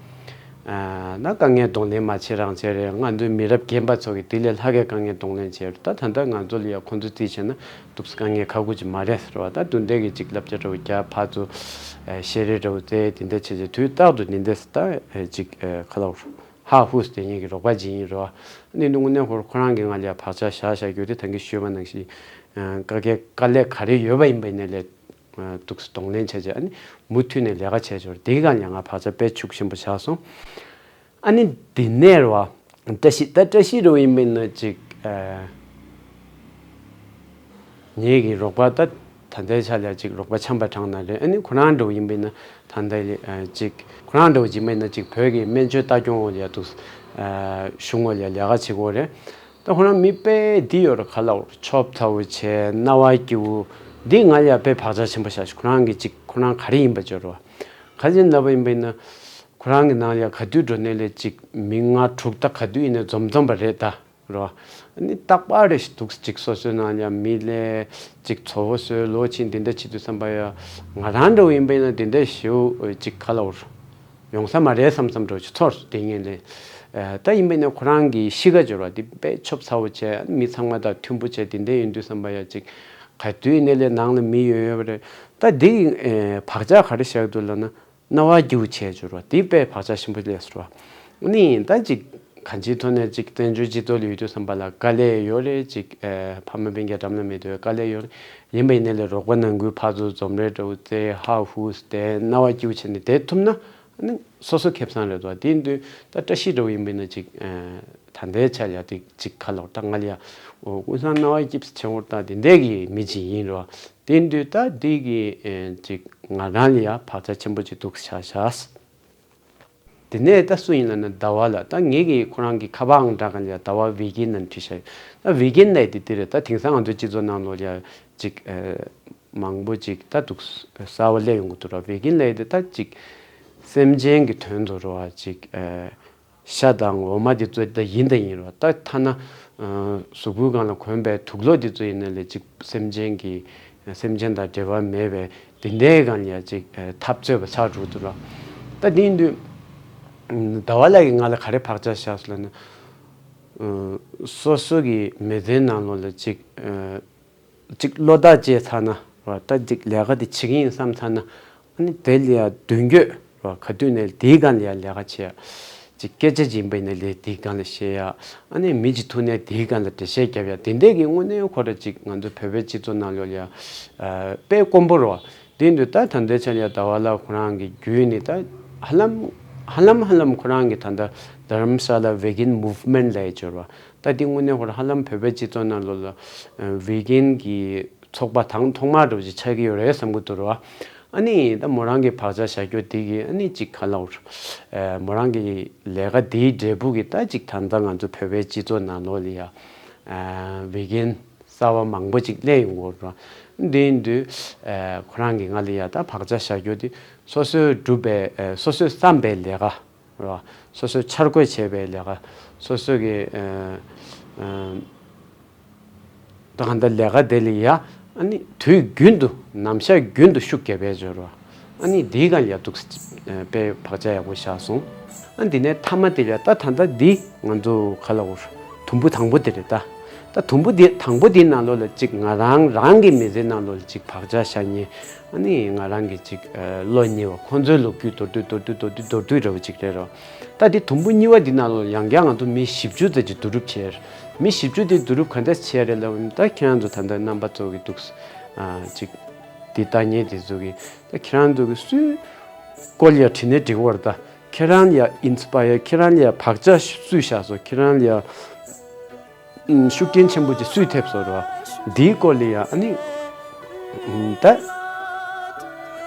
ཨ་ན་དཀའ་ངལ་གདོང་ལེན་མ་བྱེད་རང་བྱེད་རེད། ང་ཚོའི་མི་རབས་རྒན་པ་ཚོ་གིས་དེ་ལས་ལྷག་གའི་དཀའ་ངལ་གདོང་ལེན་བྱས་རེད། ད་ད་ལྟ་ང་ཚོ་ལ་ཡ་ཁོང་ཚོ་རྩིས་བྱས་ན་འདུག་སེ་དཀའ་ངལ་ཁག་པོ་ཅིག་མ་རེད་ཟེར་བ། ད་དུ་འདྲ་གི་ཅིག་བསླབ་བྱ་འདྲ་བོ་རྒྱག་ཕར་ཚུར་ཨ་བཤད་རེས་འདྲ་བོ་བཙལ། དེ་འདྲ་བྱས་བྱས་དུས་རྟག་ཏུ་འདི་འདྲ་ད་ཨ་ཅིག་ཨ་ག་ལབ་དགོས་རེད། ཧ་ཧུས་དེ་ཉིད་ཀྱི་རོགས་པ་བྱེད་ཡིན་རོ། ནི་དངོས་གནས་ཁོ་ཁོ་རང་གིས་ང་ལ་ཡ་བག་ཆགས་བཞག་བཞག་རྒྱུ་དེ་ད་གིན་ཞུས་པ་ནང་བཞིན་ཨ་དཀའ་ཁག་དཀའ་ལས་ག་རེ་ཡོད་པ་ཡིན་པ་ཡིན་ནའི་ལས་ཨ་འདུག་སེ་གདོང་ལེན་བྱས་བྱས་ཨ་ནི་མུ་མཐུད་ནས་ལས་ཀ་བྱས་འཇོར་དེའི་སྒང་ལ་ཡ་ང་བག་ཆགས་དཔེ་ཤུགས་ཆེན་པོ་བཞག་སོང་། ཨ་ནི་འདི་ནས་རེད་བ། བཀྲ་ཤིས། ད་བཀྲ་ཤིས་རེད་པ་ཡིན་པ་ཡིན་ན་ཅིག་ཨ་ངེད་ཀྱི་རོགས་པ་ད་ད་ལྟའི་ཆ་ལ་ཅིག་རོགས་པ་འཆམ་པ་གྲས་ནང་རེད། ཨ་ནི་ཁོ་རང་འདྲ་བོ་ཡིན་པ་ཡིན་ན་ད་ལྟ་ལ་ཨ་ཅིག་ཁོ་རང་འདྲ་བོ་ཅིག་ཡིན་པ་ཡིན་ན་ཅིག་བོད་ཀྱི་སྨན་བཅོས་ལྟ་སྐྱོང་འོག་ལ་ཡ་འདུག་ཨ་གཞུང་འོག་ལ་ཡ་ལས་ཀ་བྱེད་ཀྱི་ཡོད་རེད། ད་ཁོ་རང་མི་དཔེ་འདི་ཡོད་རེད། ག་ལབ་དགོས་རེད། ཆོབ་ཚ་བོ་བྱས། རྣ་བ་སྐྱིད་པོ། འདི་ང་ལ་ཡ་དཔེ་བག་ཆགས་ཆེན་པོ་བཞག་ཤག་ཁོ་རང་གི་ཅིག་ཁོ་རང་ག་རེ་ཡིན་པ་བརྗོད་རོགས། ག་ཅི་ལབ་པ་ཡིན་པ་ཡིན་ན། ཁོ་རང་གི་ནང་ལ་ཡ་ག་དུས་འགྲོ་ནའི་ལས་ཅིག་མི་ལྔ་དྲུག་ད་ག་དུས་ཡིན་ནའི་འཛོམས་འཛོམས་པ་རེད་ད། རོ། ཨ་ནི་རྟག་པར་རེ་ཞིག་འདུག་ཅིག་སོ་སོའི་ནང་ལ་ཡ་མི་ལས་ཅིག་ཚོ་བོ་བཟོས་ལོ་ཕྱིན་འདི་འདྲ་བྱེད་དུས་ཙམ་པ་ཡ་ང་རང་འདྲ་བོ་ཡིན་པ་ཡིན་ན་འདི་འདྲ་ཞེ་པོ་ཅིག་ག་ལབ་དགོས་རེད། ཡོང་ས་མ་རེད་བསམ་བསམ་འདྲ་བོ་ཅིག་ཚོར་སོང་། དེ་ངས་ལས། ཨ་ད་ཡིན་པ་ཡིན་ན་ཁོ་རང་གི་གཤིས་ཀ་སྦྱོར་བ་འདི་དཔེ་ཆོབ་ཚ་བོ་བྱས། མི་ཚང་མ་དང་མཐུན་པོ་བྱས། དེ་འདྲ་ཡིན་དུས་ཙམ་པ་ཡ་ཅིག་ག་དུས་ཡིན་ནའི་ལས་ནང་ལ་མི་ཡོད་ཡོད་པ་རེད། ད་འདི་ཨེ་བག་ཆགས་ག་རེ་བཞག་འདུག་ལབ་ན། རྣ་བ་སྐྱིད་པོ་བྱས་སྦྱོར་བ་འདི་དཔེ་བག་ཆགས་ཆེན་པོ་སླེབས་སོང་། ཨ་ནི་ད་ཅིག་གང་ཅིའི་ཐོག་ནས་ཅིག་བཙན་བྱོལ་སྤྱི་ཚོགས་ལ་ཡོད་དུས་ཙམ་པ་ལ་དཀའ་ལས་ཡོད་རེད། ཅིག་ཨེ་ཕ་མ་སྤུན་ཀྱག་འགྲམ་ལ་མེད་དུས་དཀའ་ལས་ཡོད་རེད། ཡིན་པ་ཡིན་ནའི་ལས་རོགས་པ་ནང་ཁུལ་ཕར་ཚུར་འཛོམས་རེས་འདྲ་བོ་བཙལ། ཧ་ཧུ་བསྡད། རྣ་བ་སྐྱིད་པོ་བྱས་ནས་བསྡད་ཐུབ་ན་ཨ་ནི་སོ་སོ་ཁེ་བཟང་རེད་དོ། དེ་ཡིན་དུས་ད་བཀྲ་ཤིས་འདྲ་བོ་ཡིན་པ་ཡིན་ན་ཅིག་ཨེ་ད་ལྟའི་ཆར་ཡ་དེ་ཅིག་ག་ལབ་དགོས་རེད། ད་ང་ལ་ཡ་ཀུན་བཟང་རྣ་བ་སྐྱིད་པོ་བྱེད་དགོས་རེད། ད་དེ་འདྲས་ཀྱི་མི་ཅིག་ཡིན་རོ། དེ་ཡིན་དུས་ད་འདི་གི་ཨེ་ཅིག་ང་རང་ལ་ཡ་བག་ཆགས་ཆེན་པོ་ཅིག་འདུག་ཆགས་ཤག་དེ་ནས་ད་སུ་ཡིན་ལབ་ན་ཟླ་བ་ལ། ད་ངེད་ཀྱིས་ཁོ་རང་གི་ཁ་པར་ཨང་གྲངས་ག་ལ་ཡ་ཟླ་བ་ཝེ་གིན་ནང་བྲིས་བཞག་ཡོད། ད་ཝེ་གིན་ལབ་དེ་དེ་རེད། ད་དེང་སང་ང་ཚོའི་སྤྱི་ཚོགས་ནང་ལོགས་ལ་ཡ་ཅིག་ཨ་མང་པོ་ཅིག་ད་འདུག་གསར་པ་སླེབས་ཡོང་གི་འདུག་ར། ཝེ་གིན་ལབ་དེ་ད་ཅིག་སེམས་ཅན་གྱི་དོན་དུ་ར་བ་ཅིག་ཨ་ཤ་དང་འོ་མ་དེ་ཚོ་ད་ཡིན་ད་ཡིན་ར། ད་ཐ་ན་ཨ་གཟུགས་པོའི་སྒང་ལ་གོན་པའི་དུག་སློག་དེ་ཚོ་ཡིན་ན་ལས་ཅིག་སེམས་ཅན་གྱི་སེམས་ཅན་དང་འབྲེལ་བ་མེད་པའི་དེ་འདྲའི་སྒང་ལ་ཡ་ཅིག་ཨ་འཐབ་རྩོད་པ་ཆགས་འགྲོ་འདུག་ར། ད་དེ་ཡིན་དུས་ཟླ་བ་ལགས་ཀྱིས་ང་ལ་ག་རེ་བག་ཆགས་བཞག་སོང་ལབ་ན། ཨ་སོ་སོ་གི་མི་ཚེའི་ནང་ལོགས་ལ་ཅིག་ཨ་ཅིག་བློ་ཐག་བཅད་ཚར་ན་ར། ད་ཅིག་ལས་ཀ་དེ་བྱེད་ཀྱི་ཡིན་བསམ་ཚར་ན། ཨ་ནི་དེ་ལ་ཡ་མདུན་སྐྱོད་ར། ག་དུས་ནས་དེའི་སྒང་ལ་ཡ་ལས་ཀ་བྱེད་ཡ། ཅིག་སྐད་ཆ་ཅིག་ཡིན་པ་ཡིན་ན་ལས་དེའི་སྒང་ལ་བཤད་ཡ། ཨ་ནི་མི་ཅིག་ཐུག་ནས་དེའི་སྒང་ལ་འགྲེལ་བཤད་རྒྱབ་ཡ། དེ་འདྲས་ཀྱི་དངོས་གནས་ཁོ་ར་ཅིག་ང་ཚོ་བོད་པའི་སྤྱི་ཚོགས་ནང་ལོགས་ལ་ཡ་ཨ་དཔེ་དཀོན་པོ་ར། དེ་འདུག་ད་ད་ལྟའི་ཆ་ལ་ཡ་ཟླ་བ་ལགས་ཁོ་རང་གི་བརྒྱུད་ནས་ད་ཧ་ལམ་ཧ་ལམ་ཧ་ལམ་ཁོ་རང་གི་ད་ལྟ་དྷ་རམ་ས་ལ་ཝེ་གིན་མུབ་མེན་ལབ་ཡ་ཅིག་ཡོད་ར། ད་འདི་དངོས་གནས་ཁོ་རང་ཧ་ལམ་བོད་པའི་སྤྱི་ཚོགས་ནང་ལོགས་ལ་ཨ་ཝེ་གིན་གྱི་ཚོགས་པ་དང་ཐོག་མ་འདྲ་བོ་ཅིག་ཆགས་ཀྱི་ཡོད་རེད་བསམ་གྱི་འདུག་ར། ཨ་ནི་ད་མོ་རང་གི་བག་ཆགས་བཞག་རྒྱུ་འདི་གི་ཨ་ནི་ཅིག་ག་ལབ་དགོས་རེད། ཨ་མོ་རང་གི་ལས་ཀ་འདིའི་འབྲས་བུ་གི་ད་ཅིག་ད་ལྟ་ང་ཚོ་བོད་པའི་སྤྱི་ཚོགས་ནང་ལོགས་ལ་ཡ་ཨ་ཝེ་གིན་གསར་པ་མང་པོ་ཅིག་སླེབས་ཡོང་གི་ཡོད་རེད། འདི་ཡིན་དུས་ཨ་ཁོ་རང་གིས་ང་ལ་ཡ་ད་བག་ཆགས་བཞག་རྒྱུ་དེ་སོ་སོས་བསྒྲུབས་པའི་ཨ་སོ་སོས་བརྩམས་པའི་ལས་ཀ་རེད་བ། སོ་སོས་འཆར་འགོད་བྱས་པའི་ལས་ཀ། སོ་སོ་གི་ཨ་ཨ་ད་གང་ལྟར་ལས་ཀ་དེ་ལ་ཡ་ཨ་ནི་དུས་རྒྱུན་དུ་ནམ་ཞག་རྒྱུན་དུ་ཤུགས་རྒྱབ་པའི་འབྱོར་བ། ཨ་ནི་འདིའི་སྒང་ལ་ཡ་འདུག་དཔེ་བག་ཆགས་ཡག་པོ་བཞག་སོང་། ཨ་འདི་ནས་མཐའ་མ་དེ་ལ་ད་ད་ལྟ་འདི་ང་ཚོ་ག་ལབ་དགོས་རེད། དུམ་བུ་དང་པོ་དེ་རེད་ད། ད་དུམ་བུ་འདི་དང་པོ་འདིའི་ནང་ལོགས་ལ་ཅིག་ང་རང་རང་གི་མི་ཚེའི་ནང་ལོགས་ལ་ཅིག་བག་ཆགས་བཞག་མཁན། ཨ་ནི་ང་རང་གི་ཅིག་ཨ་བློ་ཉེ་བ་ཁོང་ཚོའི་ལོ་རྒྱུས་མདོར་བསྡུས་མདོར་བསྡུས་མདོར་བསྡུས་མདོར་བསྡུས་འདྲ་བོ་ཅིག་རེད་རོ། ད་འདི་དུམ་བུ་གཉིས་པ་འདི་ནང་ལོགས་ཡང་བསྐྱར་ང་ཚོ་མི་བཞི་བཅུ་ཙམ་ཅིག་བསྡུ་རུབ་བྱས། མི་བཞི་བཅུ་དེ་བསྡུ་རུབ་ག་འདྲས་བྱས་རེད་ལབ་ན། ད་ཁྱེད་རང་ཚོ་ད་ལྟ་རྣམ་པ་ཚོ་གི་འདུག་ཨ་ཅིག་འདི་ལྟ་མཁན་དེ་ཚོ་གི་ད་ཁྱེད་རང་ཚོ་གི་སུའི་སྐོར་ལ་ཡ་བྲིས་ནས་འགྲིག་པ་རེད། ད་ཁྱེད་རང་ལ་ཡ་ཨིན་སི་པ་ཡར། ཁྱེད་རང་ལ་ཡ་བག་ཆགས་སུས་བཞག་སོང་། ཁྱེད་རང་ལ་ཡ་ཨུམ་ཤུགས་རྐྱེན་ཆེན་པོ་ཅིག་སུས་ཐེབས་སོང་རེད་བ། འདིའི་སྐོར་ལ་ཡ་ཨ་ནི་ཨུམ་ད་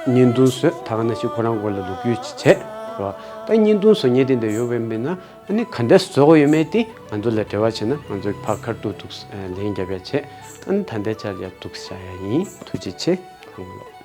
བརྙན་ཐུང་བཟོས། ད་ག་ནང་བཞིན་ཁོ་རང་སྐོར་ལ་ལོ་རྒྱུས་ཅིག་བྱས་རེད་བ། ད་བརྙན་ཐུང་བཟོ་མཁན་དེ་འདྲ་ཡོད་པ་ཡིན་ན། ཨ་ནི་ག་འདྲས་བཟོ་དགོས་ཡོད་མེད་དེ་ང་ཚོ་ལ་འབྲེལ་བ་བྱས་ན་ང་ཚོ་ཕར་ཁ་ཐུག་ཐུག་ལན་རྒྱབ་ཡ་བྱས། ཨ་ནི་ད་ལྟའི་ཆར་ཡ་འདུག་བཞག་ཡ་ཡིན། ཐུགས་རྗེ་ཆེ། ཐང་ལོ།